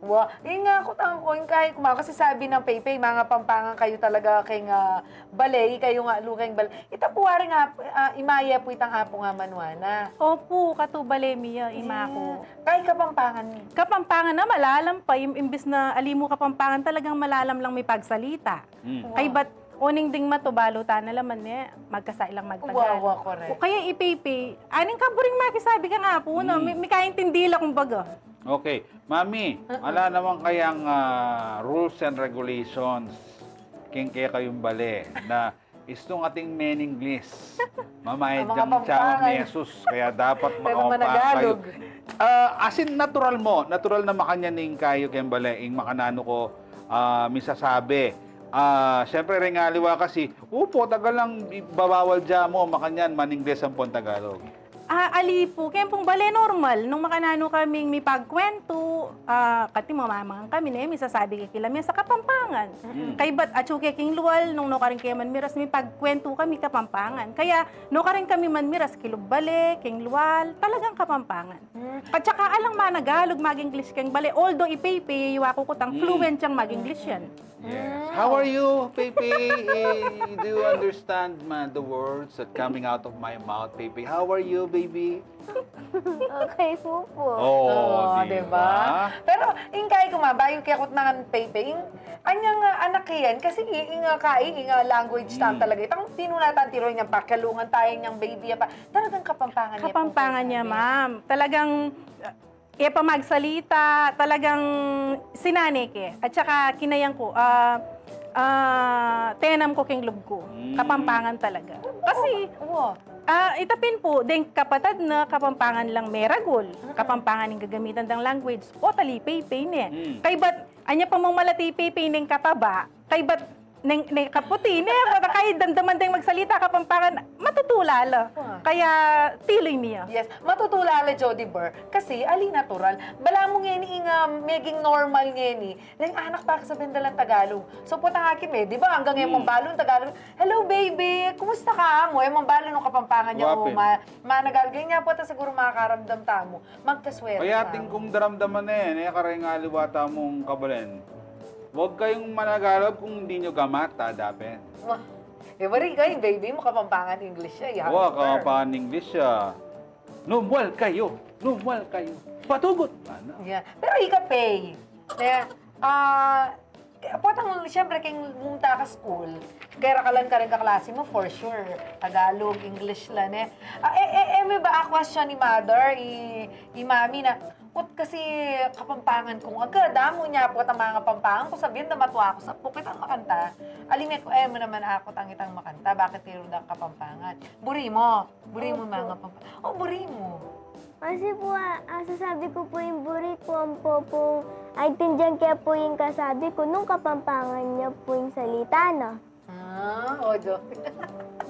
Wa, ing, a, kutang ku, ing kaya ku ma-, kasi sabi nang Pei Pei, mangapampangan kayu talaga keng, a, bale, ikayu nga alu keng bale. Ita pu wari nga, a, ima ya pu itang apu nga manwana. Opu, katu bale mi ya, ima ku. Kaya Kapampangan mi. Kapampangan na, malalam pa, im-, imbis na ali mu Kapampangan, talagang malalam lang mipagsalita. Mm. Kaybat, oning ding matu, balu ta na la man, e, magkasa ilang magTagalog. Wa, wa, correct. O kaya i Pei Pei, aning kaburing makisabi kang apu, no? Mm. Mi-, mikaintindi la, kumbaga. Okay. Mami, ala naman kayang, a, rules and regulations keng kekayung bale na istung ating meninglis, mamayad yang tsawa mesus, kaya dapat makapampangan kayu. A, as in, natural mu, natural na makanyan ing kayu keng bale, ing makananu ku, a, misasabi. A, siyempre, reng aliwa kasi, upo, Tagalog lang, babawal ya mu, makanyan, maninglis ampong Tagalog. A, ali pu, keng pung bale normal, nung makananu kaming mipagkwentu, a, kati mamamangan kami ne, misasabi ke kila mesa Kapampangan. Mm. Kaybat atsu ke king lual, nung nukarin ke manmiras, mipagkwentu kami Kapampangan. Kaya nukarin kami manmiras, kilub bale, king lual, talagang Kapampangan. Mm. At saka alang managalug, mag-English keng bale, although i Pei Pei, yaku kutang fluent yang mag-English yan. Yes. How are you, Pei Pei? Eh, do you understand ma-, the words that coming out of my mouth, Pei Pei? How are you, baby? Okay pu pu. Oh, di ba? Pero ing kai ku ma, bayu ke kutnan ngan Pei Pei, ing anyang, ah, anak yan, kasi i-, ing, ah, kai, ing, ah, language tamu talaga. Itang tinuna tang tiru inyang pakialungan taya inyang baby, apa, talagang Kapampangan ya pu. Kapampangan ya, ma'am. Talagang, ah, e pa magsalita, talagang sinane ke. At saka kinayang ku, ah, ah, tenam ku king lub ku. Mm. Kapampangan talaga. Kasi, wa. Ah, ita pin pu, deng kapatad na Kapampangan lang meragul, Kapampangan ing gagamitan dang language, o tali Paypay ne. Mm. Kaybat, anya pa mung malati Paypay neng kataba, kaybat neng, neng kaputi, ne, kaya damdaman deng magsalita Kapampangan, matutula la. Ah. Kaya tiluy mi ya. Yes, matutula la, Jody Burr, kasi ali natural. Balamu ngeni ing, ah, meging normal ngeni, deng anak pakasabian da lang Tagalog. So, potang aki me, di ba, anggang e mung balu Tagalog, "Hello, baby, kumusta ka?" Amu e mung balu nung Kapampangan ya, o ma-, managalog. Nya pota siguru makakaramdam tamu, magkaswerte tamu. Kaya atin kung daramdaman e, ne, kareng aliwa tamung kabalen. Huwag kayong managalog kung hindi nyo gamat, tadapen. Wah. E, bari ka, ing baby mu Kapampangan English ya, i-hamper. Wa, Kapampangan English ya. Numwal kayo, numwal kayo. Patugot! Ano? Yeah. Pero ika, Pay, ne, ah, potang, siyempre, keng munta ka school, kaya rakalan ka rin kaklase mu, for sure, Tagalog, English la, ne. Ah, e, e, e, me ba a question i mother, i, i mami na, "Ot kasi Kapampangan kung aga, damu nya, potang manga Kapampangan ku, sabian da matua ku sa pukit ang makanta." Ali me ku, e, mu naman aku tang itang makanta, bakit kayo da Kapampangan? Buri mu, buri mu manga Kapampangan. O, buri mu. Kasi po, ah, ah, sasabi ko po yung buri ko, ampo pong aintindihan ke po yung kasabi ko, nung Kapampangan niya po yung salita na. Ah, o, joke.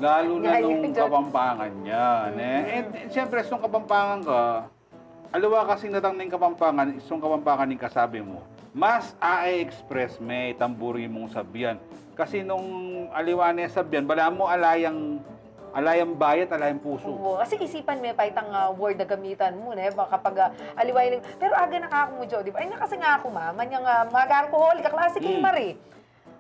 Lalo na nung Kapampangan niya, ne? And, and siyempre, nung Kapampangan ka, aliwa kasing datang ning Kapampangan, isung Kapampangan ing kasabi mu, mas a-express me itang buri mung sabian. Kasi nung aliwa ne sabian, balamu ala yang, ala yang bayat, ala yang pusu. Oo, kasi isipan me pa itang, ah, word a gamitan mu, ne? Baka pag, ah, aliwa yung, pero aga na ka aku mu, Jody, di ba? Ay, na kasi nga aku, ma, manyang, ah, maga ku huli, kaklase keng Mari.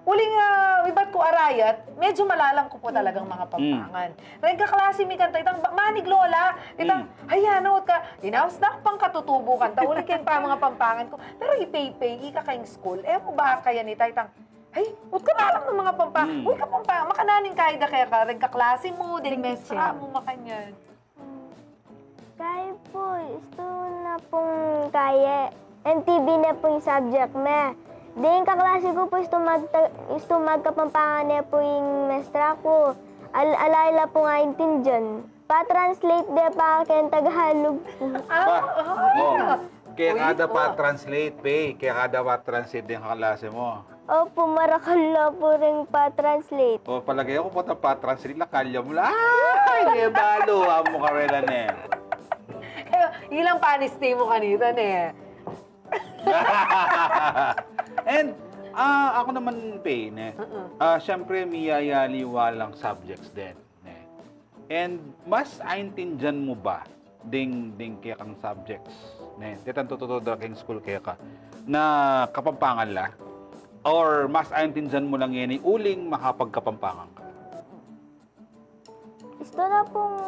Uling, ah, ibat ku arayat, medyo malalam ku pu talagang manga Kapampangan. Reng kaklase mi kanta, itang, "Ba-, manig lola," itang, "Ay, ano, ot ka, inaus na pang katutubo kanta," uli keng pa manga Kapampangan ku. Pero i Paypay, ika keng school, e mu ba kaya nita, itang, "Ay, ot ka malam nang manga Kapampangan, ot ka Kapampangan, makananu ing kaida keka, reng kaklase mu, deng mestra mu, makanyan." Kaya po, istu na pong kaya, M T B na pong subject me. Deng kaklase ku po, istu mag-, istu magkapampangan na po ing mestra ku. Al-, alay la pong aintindian. Pa-translate de pa keng Tagalog po. Ba? O. Kaya kada pa-translate, Pay. Kaya kada pa-translate deng kaklase mu. Opo, marakal la po ring pa-translate. O, palagay ku, pota pa-translate la, kalya mu la. Ay, e balu, amu karela ne. E, ilang panis ti mu kanita ne. And, ah, aku naman, Pay, ne? Ah, siyempre, miyayaliwa lang subjects din, ne? And mas aintindian mu ba ding, ding kekang subjects, ne, detang tututuru da keng school keka, na Kapampangan la? Or mas aintindian mu la ngeni uling makapagkapampangan ka? Istu na pung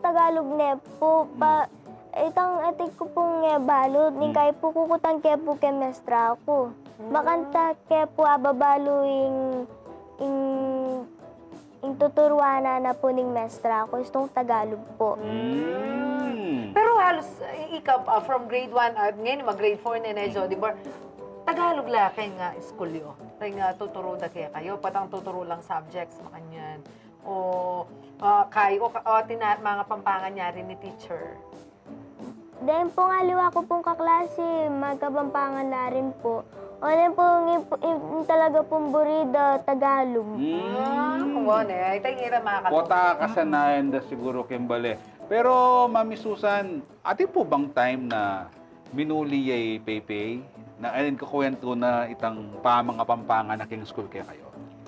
Tagalog ne pu, pa, itang atin ku pung e balu, ning kaya pu kukutan ke pu keng mestra ku. Makanta ke pu ababalu ing, ing ing tuturuan na na pu ning mestra ku, istung Tagalog pu. Mm. Pero halos, i-, ika, ah, from grade one, ah, ngeni mag-grade four ne, ne, Jody Burr, Tagalog la keng, ah, school yu? Keng, ah, tuturu da kekayu, patang tuturu lang subjects, makanyan. O, ah, kay, o, ka-, o, tina-, manga Kapampangan yari ni teacher. Deng pung aliwa ku pung kaklase, magkapampangan la rin pu. O, deng pung, ing, ing, ing talaga pung buri da Tagalog. Mm. Ah, kumbaga, e, ay, tayo ngira makakatulong. Pota kasanayan da siguru keng bale. Pero, Mami Susan, atin pu bang time na minuli ya i Paypay, na ayan kakwentu na itang pamangapampangan na keng school kekayu?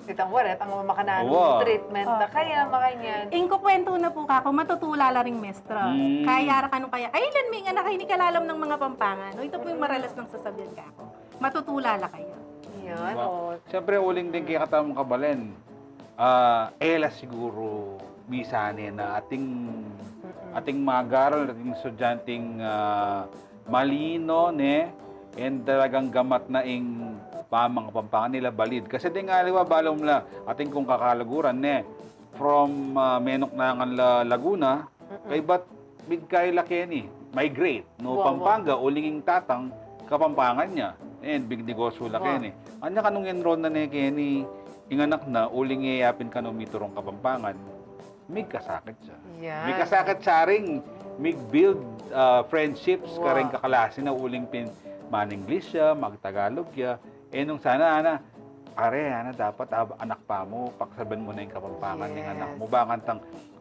Itang waret, ang makananu treatment na kaya, makanyan. Ing kukwentu na pu kaku, matutula la ring mestra. Mm. Kaya ra kanu kaya, "Ay, ilan me ing anak a ini kalalam nang manga Kapampangan?" O, ita pu ing maralas nang sasabian kaku. Matutula la kaya. Yan, o. Siyempre, uling deng kekatamung kabalen. Ah, e la siguru misan e na ating, ating mag-aral, ating estudyanteng, ah, malino, ne? And talagang gamat na ing pamangapampangan nila, balid. Kasi deng aliwa, balu mu la, atin kung kakalaguran, ne? From, ah, menuk na ngan la Laguna, kaybat migkay la keni, migrate, no? Pampanga, uling ing tatang, Kapampangan ya. And bignegosyu la keni. Anya kanung enroll na ne keni, ing anak na, uling e ya pin kanu miturung Kapampangan. Migkasakit ya. Yan. Migkasakit ya ring, mig-build, ah, friendships kareng kaklase na uling pin man-English ya, mag-Tagalog ya. E nung sana, ana, are, ana, dapat ab-, anak pa mu, pakisabian mu na ing Kapampangan ning anak mu. Yes. Bakantang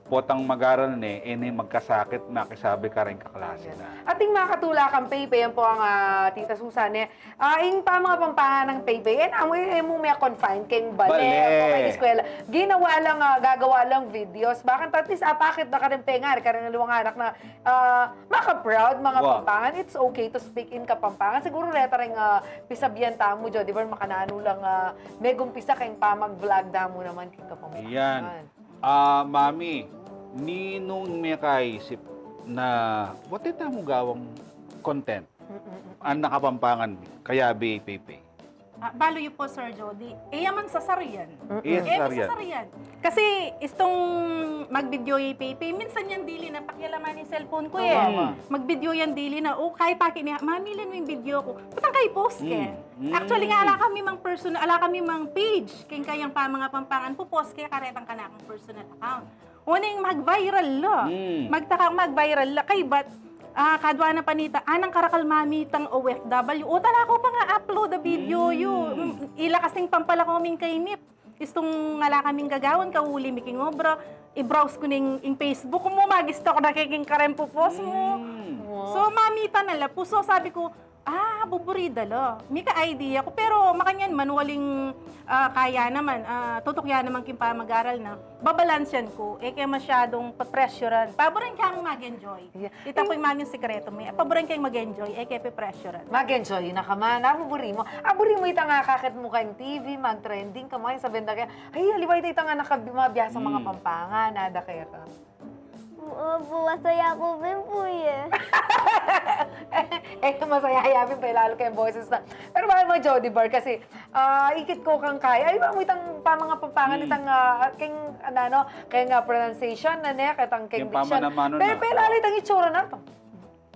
potang mag-aral ne, e ne magkasakit, makisabi kareng kaklase na. Ating makatula kang Paypay, yan pu ang, ah, Tita Susan, e. Ah, ing pamangapampangan nang Paypay, e namu, e mu me-confine keng bale, bale, o keng eskwela. Ginawa lang, ah, gagawa lang videos. Bakantang at least, apakit na kareng pengar, kareng aliwang anak na, ah, maka-proud, mangapampangan. It's okay to speak in Kapampangan. Siguru reta ring, ah, pisabian tamu, Jody Bar, makananu lang, ah, megumpisa keng pamag-vlog da mu naman keng Kapampangan. Yan. Ah, Mami, ninung mekaisip na, wa, e tamu gawang content? Mm, mm, mm. Ang nakapampangan, kayabe Paypay. Ah, balu yu pu, Sir Jody. E ya man sasaryan. Mm, mm. E ya man sasaryan. Kasi istung mag-video i Paypay, minsan yan dili na pakialaman ing cellphone ku, e. Tama. Mag-video yan dili na, o, kaya paki niya, "Mami, lin mu ing video ku." Potang kaya i-post ke. Mm. Actually, ala kami mang personal, ala kami mang page keng kayang pamangapampangan, pu-post ke karetang kanakung personal account. Uling mag-viral la. Mm. Magtakang mag-viral la. Kaybat, ah, kadwa na pa nita, anang karakal Mami tang O F W. O, talaku pa nga upload a video yu. Mm. Mm, ila kasing pampalako ming kainip. Istung ala kaming gagawan, kauli mi king obra, i-browse ku ning, ing Facebook mu, mag-stalk da ke king kareng pu-post mu. Mm. Wow. So, mamita na la pu. So, sabi ku, ah, buburi da la. Mika-idea ku, pero makanyan man, uling, ah, kaya naman, ah, tutukian naman king pamag-aral na, babalansian ku, e ke masyadung papressuran. Paburan kang mag-enjoy. Yeah. Ita pu ing maging sikretu mi. Paburan kang mag-enjoy, e ke pepressuran. Mag-enjoy na ka man. Aburi mu. Aburi mu itang akakit mu keng T V, mag-trending ka man, sabian da ke, "Ay, aliwa ita, itang anak ka, mabiasa mangapampangan, ada kaya ka." Opo, masaya ku pin pu, e. E, masaya ya pin, pailalu keng boses na. Pero bale mo, Jody Bar, kasi ah, ikit ku kang kaya. Ay, ba mu itang pamangapampangan, itang, ah, keng, ano, ano, keng, ah, pronunciation na ne, ketang keng diction. Pailalu itang itsura na to.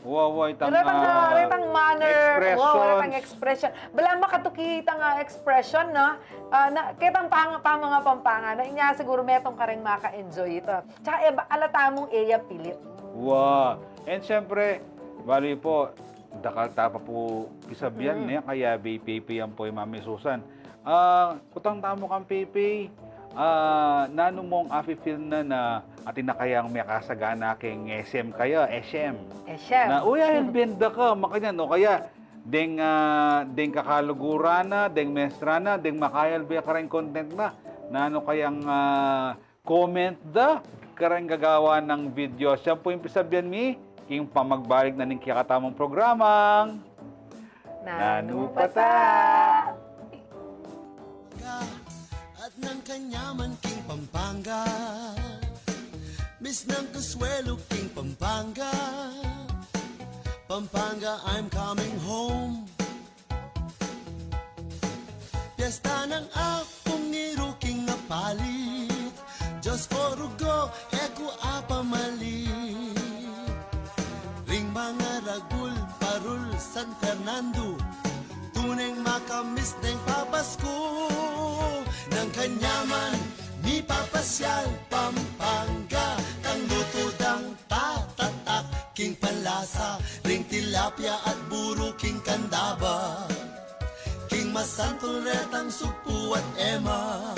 Wa, wa, itang, ah, itang manner, wa, wa, itang expression. Bala makatuki itang, ah, expression, no? Ah, na, ketang pang-, pamangapampangan na, inya siguru metung kareng maka-enjoy ita. Tsaka, e, ba, alata mung e ya pilit. Wa. And syempre, bale pu, dakal ta pa pu pisabian, ne, kayabe Paypay yan pu i Mami Susan. Ah, kutang tamu kang Paypay, ah, nanu mung afi-feel na na atin na kayang mekasagana keng S M kaya, S M? S M. Na, uy, ayalben da ka, makanyan, o kaya, deng, ah, deng kakaluguran na, deng mestra na, deng makayalbe kareng content na, nanu kayang, ah, comment da kareng gagawan nang video. Siya pu ing pisabian mi king pamagbalik na ning kekatamung programang Nanu Pa Ta? At nang kanyaman king Pampanga, mis nang kasuelu king Pampanga, Pampanga, I'm coming home. Piesta nang Apung Iru king Apalit, Dios ko rugo, e ku apamalit. Ring mangaragul, parul, San Fernando, tuneng makamiss deng papasku. Nang kanyaman mipapasyal Pampanga, tang lutu dang tatatak, king panlasa ring tilapia at buru king kandaba. King masantul retang Sugpu at Ema,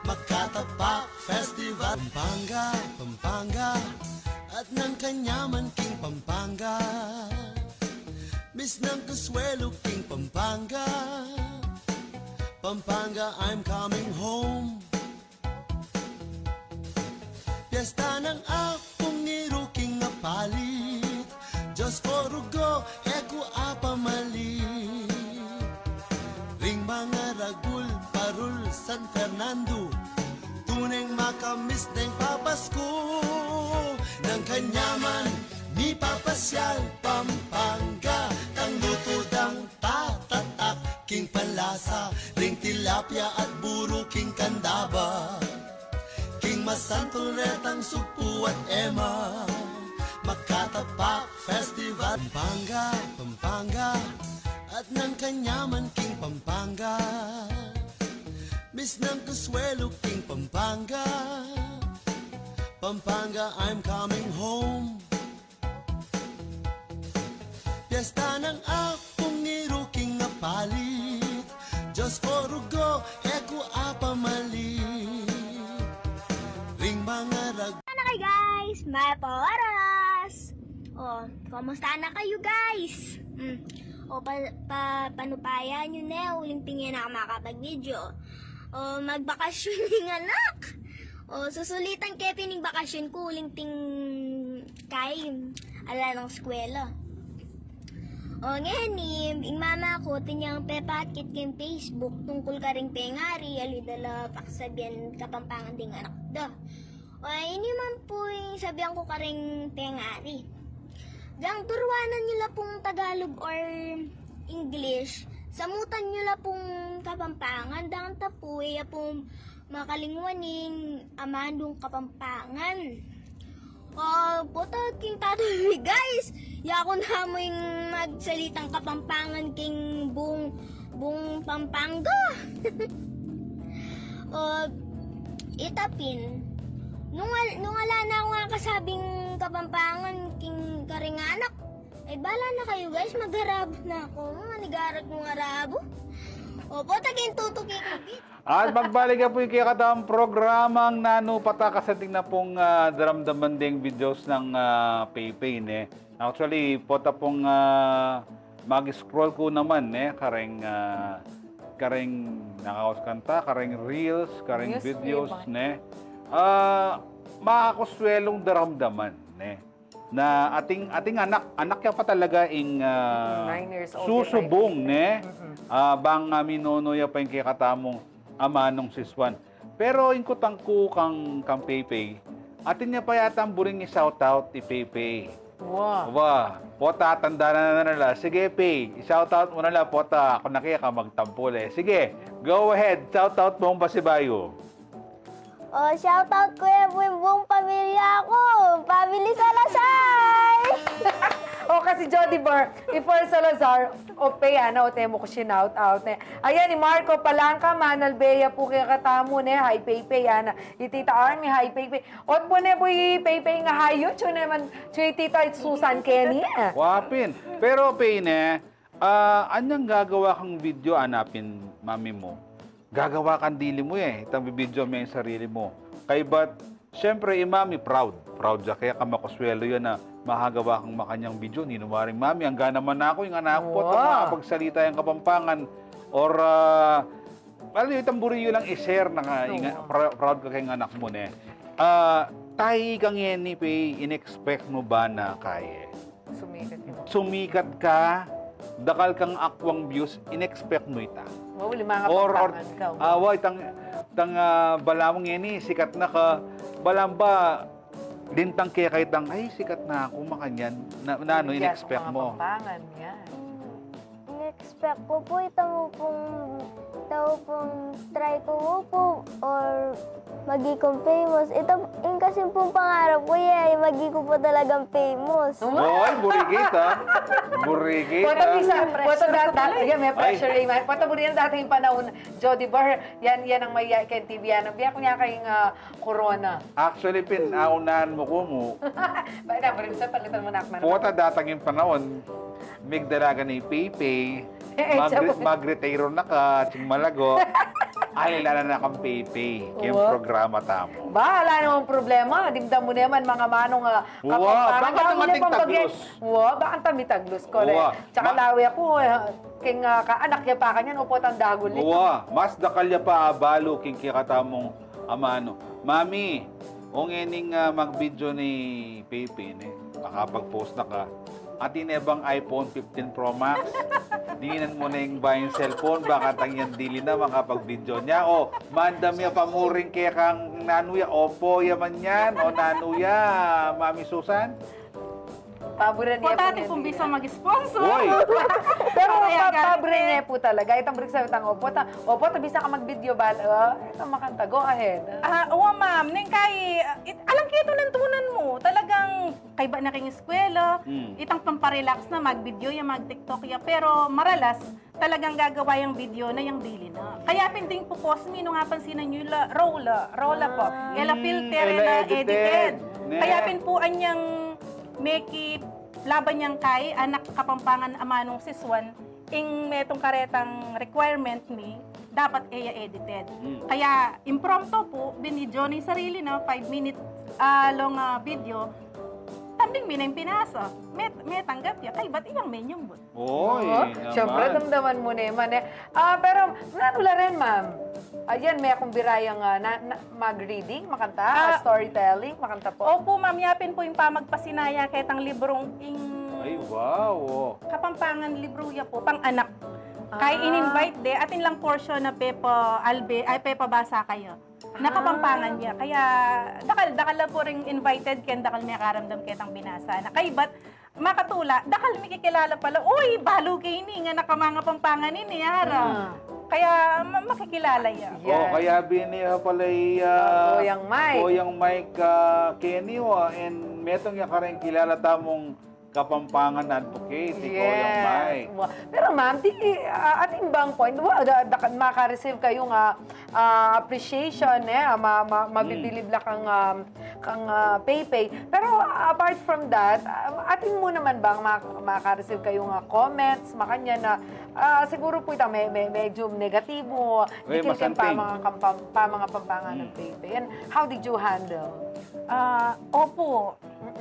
Makatapak Festival. Pampanga, Pampanga, at nang kanyaman king Pampanga. Mis nang kasuelu king Pampanga, Pampanga, I'm coming home. Piesta nang Apung Iru king Apalit, Dios ko rugo, e ku apamalit. Ring mangaragul, parul, San Fernando, tuneng makamiss deng papasku. Nang kanyaman mipapasyal Pampanga, tang lutu dang tatatak, king panlasa ring tilapia at buru king kandaba. King masantul retang Sugpu at Ema, Makatapak Festival. Pampanga, Pampanga, at nang kanyaman king Pampanga. Mis nang kasuelu king Pampanga, Pampanga, I'm coming home. Piyesta nang Apung Iru king apalit. Diyos ko, rugo, e ku apamalit. Ring mangarag- Sana kayo, guys, mayap a oras. O, kumusta na kayu, guys? Mm. O, pa, pa, panupayan yu ne, uling pin e na ku makapag-video. O, magbakasyon ing anak. O, susulitan ke pin ing bakasyon ku, uling pin kay ala nang eskwela. O, ngeni, ing mama ku, atin yang pepaakit king Facebook tungkul karing pengari, ali da la paksabian Kapampangan ding anak da. O, ini man pu ing sabian ku karing pengari. Dang turuanan yu la pung Tagalog or English, samutan yu la pung Kapampangan, dang ta pu, e ya pu makalingwan ing amanung Kapampangan. O, pota king tata mi, guys, yaku na mu ing magsalitang Kapampangan king buung, buung Pampanga. O, ita pin, nung al-, nung ala na kung akasabing Kapampangan king karing anak, e, bala na kayu, guys, magarabu na ku. Manigarat mung arabu. O, pota king tutuki ku, git. At magbalik ya pu ing kekatamung programang Nanu Pata, kasi atin na pung, ah, daramdaman ding videos nang, ah, Paypay, ne. Actually, pota pung, ah, mag-scroll ku naman, ne, karing, ah, karing nakaus kanta, karing reels, karing videos, ne. Ah, makakuswelung daramdaman, ne. Na ating, ating anak, anak ya pa talaga ing, ah, susubung, ne? Ah, bang, ah, minunu ya pa ing kekatamung amanung siswan. Pero ing kutang ku kang, kang Paypay, atin ya pa yatang buring i-shoutout i Paypay. Wa. Wa, pota, tanda na na la. Sige, Pay, i-shoutout mu na la, pota, aku na keka magtampul e. Sige, go ahead, shoutout mung pasibayu. O, shoutout ku ya pu ing buung pamilya ku. Family Salazar! O, kasi Jody Bar, i Fer Salazar, o, Pay, ana, o, temu ku shoutout, ne. Ayan, i Marco Palanca, Manal Bea pu kekatamu, ne, hi, Paypay, ana. I Tita Army, hi, Paypay. Ot pu ne pu i Paypay nga hi yu, chu naman, chu i Tita Susan Kenny, e. Wa pin. Pero, Pay, ne, ah, anyang gagawa kang video, ana pin mami mu. Gagawa kang dili mu, e. Itang bibidyo me ing sarili mu. Kaybat, siyempre, i mami proud. Proud ya keka, makuswelu ya na makagawa kang makanyang video. Ninu mu rin, mami, angga naman aku, ing anak ku, pota makapagsalita yang Kapampangan. Or, ah, well, itang buri yu lang i-share na nga, ing, pra-, proud ka keng anak mu, ne. Ah, tai, ika ngeni, Pay, in-expect mu ba na kaya sumikat ka, dakal kang akwang views, in-expect mu ita? Wa, uli, mga Kapampangan ka, wa. Ah, wa, itang, itang, ah, balamu ngeni, sikat na ka, balamu ba, lintang keka itang, ay, sikat na aku, makanyan, na, nanu, in-expect mu? Mga Kapampangan, yan. In-expect ku pu, ita mu pung, ita mu pung try ku mu pu, or magi kung famous. Ita, ing kasi pung pangarap ku, e, magi ku pu talagang famous. Oy, buri kita. Buri kita. Pota bisa, pota data, yeah, may pressure, e. Pota buri yang dating panaun, Jody Bar, yan, yan ang maya keng T V, yan. Ang biya ku nya keng, ah, corona. Actually, pin, aunahan mu ku mu. Ba, na, buri bisa, palitan mu na aku. Pota datang ing panaun, migdalagan i Paypay, magre-, magretiro na ka, ching malago, alila na kang Paypay keng programa tamu. Ba, ala namang problema, dimdam mu naman, mga manung, ah, Kapampangan, bakit dumating taglos? Wa, bakit tami taglos ko, e. Tsaka lawe aku, e, keng, ah, ka-, anak ya pa kanyan, upot ang dagul nito. Wa, mas dakal ya pa abalu keng kekatamung amanu. Mami, o ngening, ah, mag-video ni Paypay, ne, makapag-post na ka. Atin ne bang iPhone fifteen Pro Max? Dinan mu ne ing bayung cellphone, bang itang yan dili na makapag-video nya. O, mandam ya pa mu rin kekang nanu ya, Oppo ya man yan, o nanu ya, Mami Susan? Paburen ye pu, pota, atin pung bisa mag-sponsor. Oy! Pero paburen ye pu talaga. Itang buri sa itang Oppo, ta, Oppo, ta bisa ka mag-video ba? O, ita makanta, go ahead. Ah, wa, ma'am. Neng kai, ah, it-, alang kaya ito nantunan mu. Talagang kaybat na king eskwela, itang pamparelax na, mag-video ya, mag-TikTok ya, pero maralas, talagang gagawa yang video na yang dili na. Kaya pin ding pu, Cosme, nung apansinan yu la, raw la, raw la pu. E la filter, e la edited. Kaya pin pu anyang meki laban yang kai, anak Kapampangan amanung sisuan, ing metung karetang requirement mi, dapat e ya edited. Kaya impromptu pu, binidyo na ing sarili na, five minutes, ah, long, ah, video, tambing mi na ing pinasa. Met-, metanggap ya, kaybat iyang menyumbut. Oy, siyempre, damdaman mu naman e. Ah, pero, nanu la rin, ma'am? Ayan, metung bira yang, ah, na, na, mag-reading, makanta, ah, storytelling, makanta pu. Opu, ma'am, ya pin pu ing pamagpasinaya ketang librung ing Ay, wow, oh. Kapampangan libru ya pu, pang-anak. Kaya in-invite de, atin lang portion na pepa-albe, ay, pepabasa kaya. Na Kapampangan ya. Kaya, dakal, dakal la pu ring invited, ken dakal mekaramdam ketang binasa na. Kaybat, makatula, dakal mikikilala pala. Uy, balu ke ini, nga nakamangan Kapampangan ini, ara. Kaya, ma-, makikilala ya. Oh, kaya bini ya pala i, ah, Boyang Mike. Boyang Mike, ah, keni, oh, and metung ya kareng kilala tamung Kapampangan advocate, i Boyang Mike. Pero ma'am, di, ah, atin bang point, wa, da, da, maka-receive kayu nga, ah, appreciation, e, ah, ma-, ma-, mabibilib la kang, um, kang, ah, Pepe. Pero apart from that, ah, atin mu naman bang ma-, maka-receive kayu nga comments, makanyan na, ah, siguru pu ita me-, me-, medyu negatibo, dikil keng pamanga-, kampam-, pamangapampangan nang Pepe. And how did you handle? Ah, opu.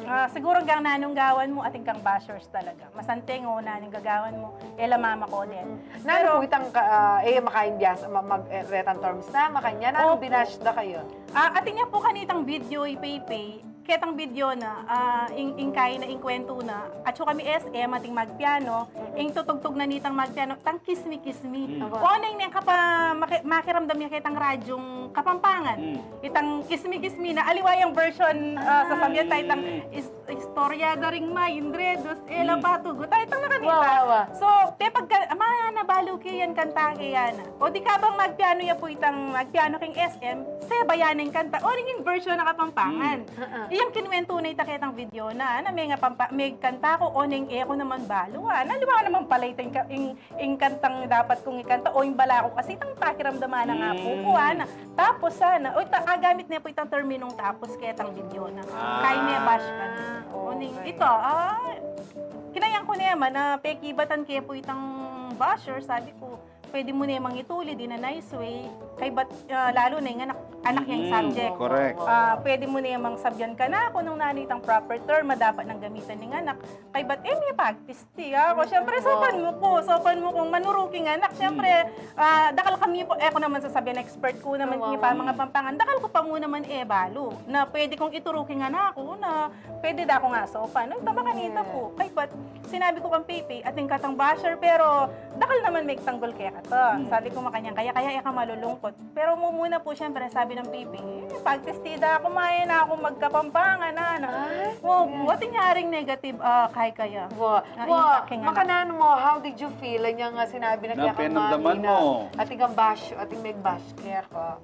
Ah, siguru hanggang nanung gawan mu, atin kang bashers talaga. Masante ngan nanung gagawan mu, e la mamakoden. Nanu pu itang ka-, ah, e, makain biasa, ma-, mag-, e, retang terms na, makanyan, nanu binash da kaya? Ah, atin ya pu kanitang video i Pepe, ketang video na, ah, ing, ing kai na, ing kwentu na, atsu kami S M, ating magpiano, ing tutugtug na nitang magpiano, tang Kiss Me, Kiss Me. Oneng neng kapa-, maki-, makiramdam ya ketang radyung Kapampangan. Itang Kiss Me, Kiss Me na, aliwa yang version, ah, sasabian ta itang is-, istorya da ring maindre, dos, e la patugut. Ta itang makanita. So, te pagka, ama, na balu ke yan, kanta ke yan. O di kabang magpiano ya pu itang, magpiano keng S M, sebayan neng kanta. O, ring version na Kapampangan. Iyang kinwentu na ita ketang video na, na me nga pampa-, me kanta ku, oneng e ku naman balu, ah. Na aliwa naman pala itang ka-, ing ing kantang dapat kung ikanta, o ing bala ku kasi itang pakiramdaman na nga pu ku, ana. Tapos, ana, o, ita-, agamit ne pu itang terminung tapos ketang video na. Kaya me bash ka na. O, ning, ito, ah, kinayan ku ne man na pekibatan ke pu itang basher, sabi ku, pwede mu ne mang itulid in a nice way, kaybat, ah, lalu na ing anak, anak yang subject. Correct. Ah, pwede mu ne mang sabian kanaku nung nanu itang proper term a dapat nang gamitan ning anak, kaybat, e, me pagtis- Tiya ku, siyempre, saupan mu ku, saupan mu kung manuru king anak. Siyempre, ah, dakal kami pu, e ku naman sasabian, expert ku naman king pamangapampangan. Dakal ku pa mu naman e balu na pwede kung ituru king anak ku na pwede da kung saupan. Ay, tama kanita pu. Kaybat, sinabi ku kang Pepe, atin katang basher, pero dakal naman megtanggol keka. Sabi ku makanyan, kaya, kaya e ka malulungkot. Pero mumuna pu, siyempre, sabi nang Pepe, e, pagtis ti da ku, mayan na ku magkapampangan, ana. Ay, wow, atin ya ring negative, ah, kaya, kaya. Wa, ah, wa, impact king anak. Makananu mu, how did you feel? Anyang, ah, sinabi na keka kang mami na, atin kang bash, atin megbash keka.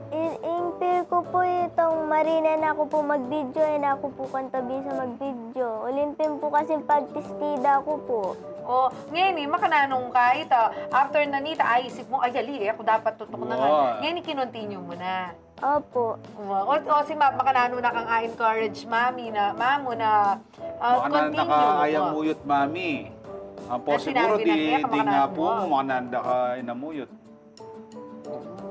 In, ing feel ku pu itang marine na ku pu mag-video, e na ku pu kanta bisa mag-video. Ulin pin pu kasi pagtis ti da ku pu. O, ngeni, makananu ka ita, after na nita, aisip mu, ay, ali, e ku dapat tutuknangan. Ngeni, kinontinue mu na. Opu. O, o, o si ma-, makananu na kang a-encourage mami na, mamu na, ah, continue. Makananu na ka ayamuyut, mami. Ampo siguru di, di nga pu, makananu da ka inamuyut.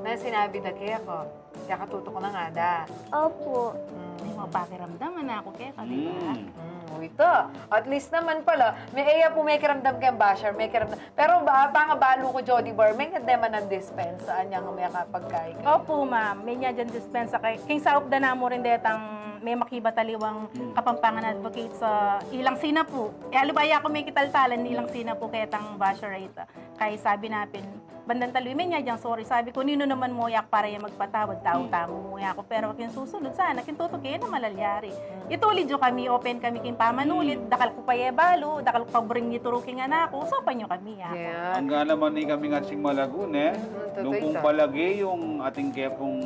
Na sinabi da keka, kaya katutuknangan da. Opu. Mm. Ay, mapakiramdam na ku keka, di ba? Mm, o ita. At least naman pala, me-, e ya pu mekiramdam keng basher, mekiramdam. Pero ba, pangabalu ku, Jody Bar, menyad ne man nang dispensa, anyang mekapagkai kaya? Opu, ma'am. Menyad yang dispensa kaya. King saup da namu rin detang memakibat aliwang Kapampangan advocates, ilang sinapu. E, aliwa ya ku mekitaltalan, ilang sinapu ketang basher a ita. Kaya sabi na pin, bandang talu, menyad yang sorry. Sabi ku, ninu naman mu ya ku para ya magpatawad, tau tamu mu ya ku. Pero king susunud sana, king tutuki na malalyari. Itulid yu kami, open kami king pamanulid, dakal ku pa ye balu, dakal ku pa buring ituru king anak ku, saupan yu kami, ya ku. Angga naman ini kami ngan sing malagu, ne? Nung kung palagi yung atin kepung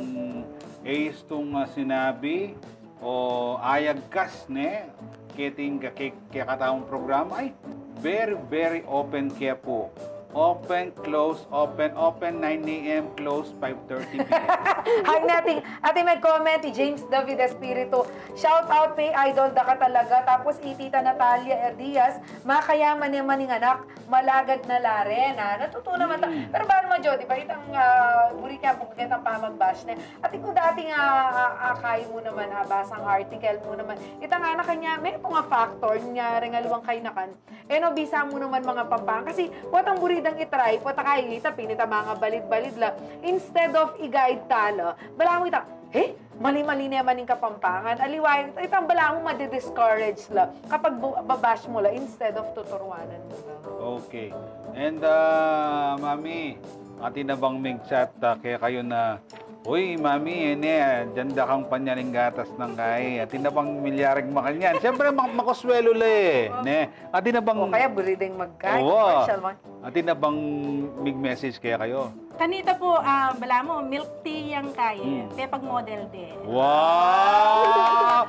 e istung, ah, sinabi, o ayagkas, ne? keting, ke, kekatamung programa, ay, very, very open ke pu. Open, close, open, open nine A M, close five thirty P M. Ay, nating, ating mag-comment, i James David Espiritu. Shout out pu, idol da ka talaga. Tapos, i Tita Natalia Diaz, makayaman ne man ing anak, malagad na la rin, ah. Natutunan man ta. Mm. Pero bale mu, Jo, di ba, itang, ah, buri kaya pung itang pamag-bash ne. Atin ku dating, ah, ah, ah, kayi mu naman, ah, basang article mu naman. Itang anak kanya, me pung a factor nya reng aliwang kayanakan. E no, bisa mu naman mangapampangan. Kasi, potang buri dang i-try, pota kayi ita, pin ita mangabalid-balid la. Instead of i-guide ta la, balamu ita, eh, mali-mali ne man ing Kapampangan. Aliwa, itang balamu madi-discourage la kapag bu-, ba-bash mu la instead of tuturuanan mu la. Okay. And, ah, Mami, atin na bang mig-chat, ah, kekayu na, "Uy, Mami, e ne, dinan da kang panyaling gatas nang kayi." Atin na bang milyari makanyan? Siyempre, mak-, makuswelu la e, ne? Atin na bang... O kaya buri deng magkain, owa, commercial man. Atin na bang mig-message kekayu? Kanita pu, ah, balamu, milk tea yang kayi. Hmm. Te pag model de. Wow!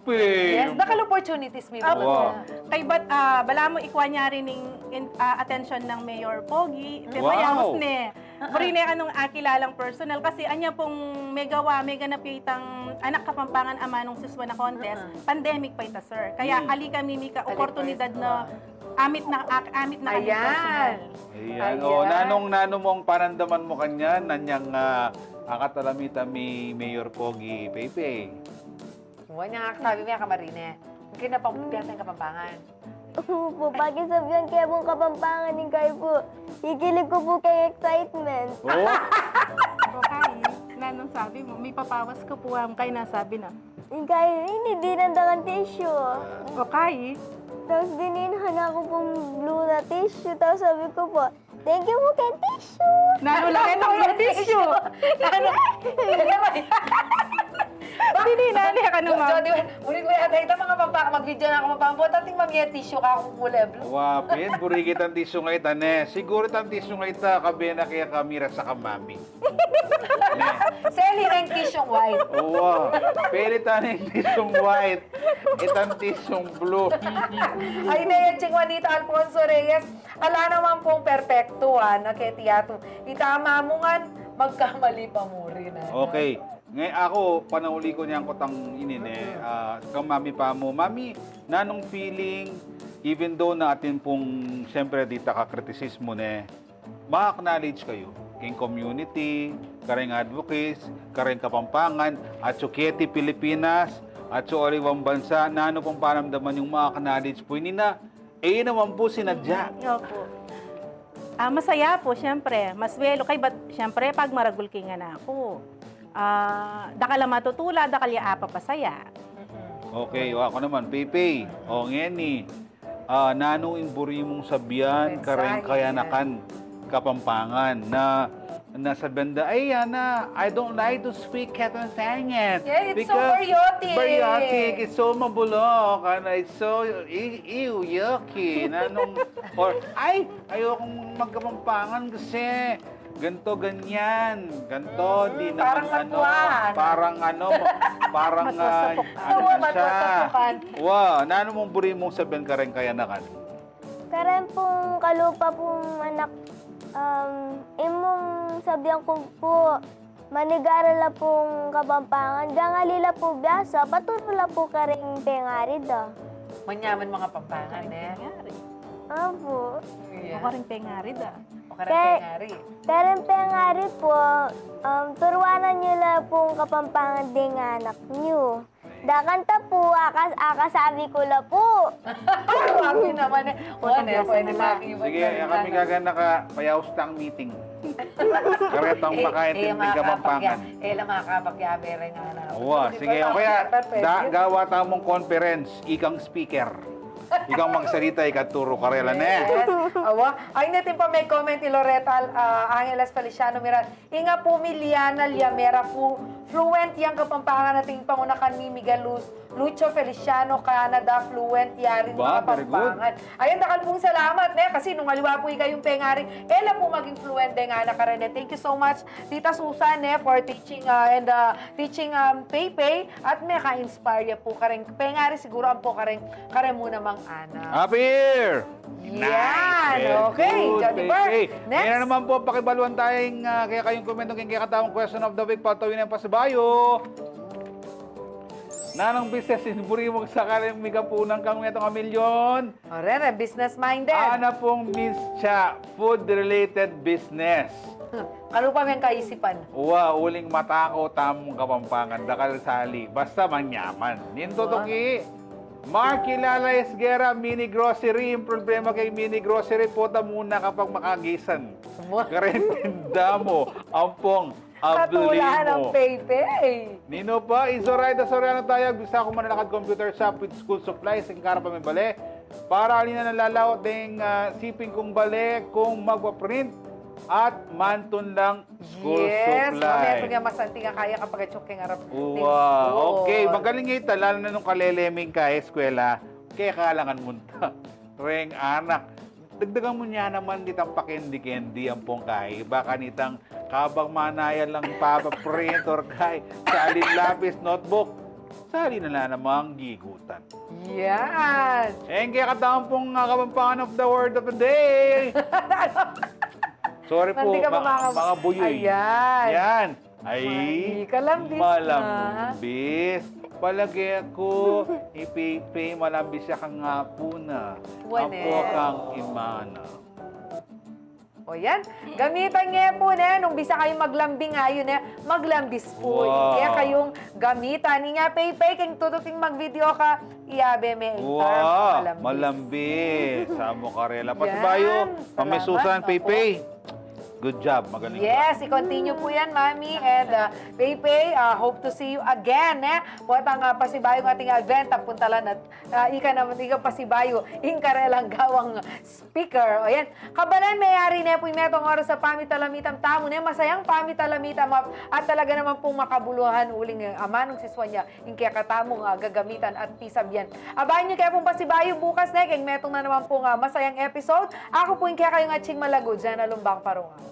Yes, dakal opportunities mi. Opo. Wow. Kaybat, ah, balamu, ikua ne rin ing in-, ah, atensyon nang Mayor Pogi. Te, wow, payaus ne. Buri ne kanung akilalang personal kasi anya pung megawa, meganap ya itang Anak Kapampangan amanung siswa na contest, pandemic pa ita, sir. Kaya ali kami mika oportunidad na amit na, ak-, amit na kami personal. Ayan. Ayan. O, nanung, nanu mung panamdaman mu kanyan, nanyang, ah, akatalam ita mi Mayor Pogi Paypay? Wa, nya nga sabi mi, a, kamarine. Kinapampiyasan Kapampangan. Opo, pakisabian ke pung Kapampangan ing kayi pu. Kikilig ku pu keng excitement. O? O kayi, nanung sabi mu, mipapawas ku pu, am, kayi na sabi na. Ing kayi, ini, dinan da kang tissue. O kayi? Tapos dinan na ku pung blue na tissue, tapos sabi ku pu, "Thank you pu keng tissue." Nanu la keng blue tissue? Nanu? Dininan ne kanu, ma'am? Jody, buri ku yata ita mangapampa-, mag-video na Kapampangan, pota atin mamie tissue ka, kung kule blue. Wa, pin, buri kitang tissue nga ita, ne. Siguru itang tissue nga ita, kabe na kaya kamira sa kamami. Seli neng tissue white. Owa. Peli ta neng tissue white. Itang tissue blue. Ay, ne, Ching Juanita Alfonso Reyes. Ala naman pung perpekto, a, na keti yatu. Ita, mamungan, magkamali pa mu rin, a. Okay. Ngay aku, panauli ku neng kutang ini, ne, a, kang mami pa mu. Mami, nanung feeling, even though na atin pung, siyempre, dita ka kritisismu, ne, ma-acknowledge kayu keng community, kareng advocates, kareng Kapampangan, atsu keti Pilipinas, atsu aliwang bansa, nanu pung panamdaman yung ma-acknowledge pu ini na, e yu naman pu sinadya. Opo. A, masaya pu, siyempre. Maswelu, kaybat, siyempre, pagmaragul king anak ku. A, dakal a matutula, dakal ya apapasaya. Okay, o, aku naman, Paypay. O, ngeni, a, nanu ing buri mung sabian kareng kayanakan Kapampangan na, na sabian da, "Ay, Ana, I don't like to speak Kapampangan because it's so baryotic, it's so mabulok, and it's so, e-, ew, yucky." Nanung, or, "Ay, ayukung magkapampangan kasi ganto, ganyan, ganto, di naman ano, parang ano, parang, a, ano na siya." Wa, nanu mung buri mung sabian kareng kayanakan? Karen pung kalupa pung anak, um, imung sabian ku pu, manigaral la pung Kapampangan, gangali la pu biasa, paturu la pu kareng pengari da. Manyaman mangapampangan, e? Opo. Iya. O kareng pengari da. O kareng pengari. Kareng pengari pu, um, turuanan yu la pung Kapampangan deng anak yu. Dakanta pu, aka-, akasabi ku la pu. Sabi naman, e. Sige, e kami gaganaka, payaus tang meeting. Karetang makaintindi Kapampangan. E la makapagyabe reng anak. Wa, sige, o kaya, gawa tamung conference, ikang speaker. Ikang magsalita, ika turu karela, ne? Yes. Awa. Ay, neting pa me-comment i Loreta, a, Angeles Feliciano Miral. Ing apu mi Liana Liamera pu, fluent yang Kapampangan, ating pangunakan mi Miguel Luz, Lucho Feliciano, Canada, fluent, yari, ba, mga Pampangan. Very good. Ayan, dakal pung salamat, ne? Kasi nung aliwa pu ikayung pengari, e la pu maging fluent deng anak kareng. Thank you so much, Tita Susan, ne, for teaching, uh, and, uh, teaching, um, Pepe, at meka-inspire ya pu kareng pengari, siguro ampo kareng, kareng mu namang anak. Happy Year! Yan! Nice! Very good, Jody Bar. Pepe. Next. Ayan na naman po, pakibaluan tayong, ah, kaya kayong komento, kaya kataong question of the week, patawin ang pasibayo. Nanung business in buri mo sakali mikapunan kang metong a milyon? O, rere, business minded. Ana pung Miss Cha, food-related business. Kalupa meng kaisipan. Wa, uling matako tamung Kapampangan, dakal sali. Basta manyaman. Ninto to ki, Mark Kilala Esguerra, mini grocery. Yung problema kay mini grocery, pota muna kapag makagisan. Wa. Kareng tinda mu, ampong, katulahan ng Pepe. Nino pa, Izoraida Soriano tayo, bisa ko manalakad computer shop with school supplies, ing karap a mibale. Para alin na nalalaot ding, ah, siping kung bale, kung magpa-print at mantun lang school supply. Yes, mametung ya masanting a kaya kapag atsuk keng arap ning school. Wow, okay. Magaling ya ita, lalo na nung kaleleming ka eskwela, kekalangan munta reng anak. Dagdagan mu na naman ditang pakendi-kendi ampong kay, baka nitang kabang manaya lang papa-print or kay salin lapis, notebook, sali na la namang gigutan. Yan. Eng kekatamu pung, ah, Kapampangan of the word of the day. Sorry po, mga buyoy. Ayan. Yan. Ay, malambis. Palage ku, i Pepe, malambis ya kang apu na. Apu kang ima na. O yan, gamitan ye pu, ne, nung bisa kayung maglambing, ayun, ne, maglambis pu. Wow. Kaya kayung gamitan. Inya, Pepe, keng tutuking mag-video ka, iyabe me ing term, malambis. Malambis. Amu karela. Pasibayu, Mami Susan, Pepe. Good job, magaling ka. Yes, i-continue pu yan, Mami. And, uh, Pepe, uh, hope to see you again, ne? Potang, uh, pasibayu ing ating event, apuntalan at, uh, ika naman, ika pasibayu, ing karelang gawang speaker. O yan. Kabalen, meyari ne pu ing metung oras a pamitalamitan tamu, ne? Masayang pamitalamitan, at talaga naman pung makabuluhan uling, eh, amanung sisuan ya ing kekatamung, ah, gagamitan at pisabian. Abangan yu ke pung pasibayu bukas, ne, keng metung na naman pung, ah, masayang episode. Aku pu ing kekayung atsing malagu, Jana Lumbang Parunga.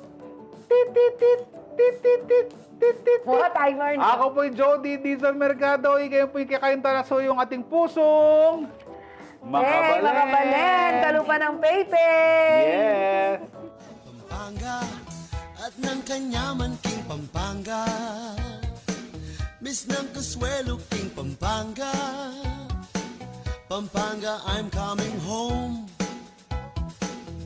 Tit, tit, tit, tit, tit, tit, tit, tit. Mga timer na. Aku pu i Jody Dizon Mercado, ikayu pu ing kekayung talasuyung, ating pusung makabalen. Hey, makabalen, kalupa nang Pepe. Yes. Pampanga, at nang kanyaman king Pampanga. Miss ng Consuelo king Pampanga. Pampanga, I'm coming home.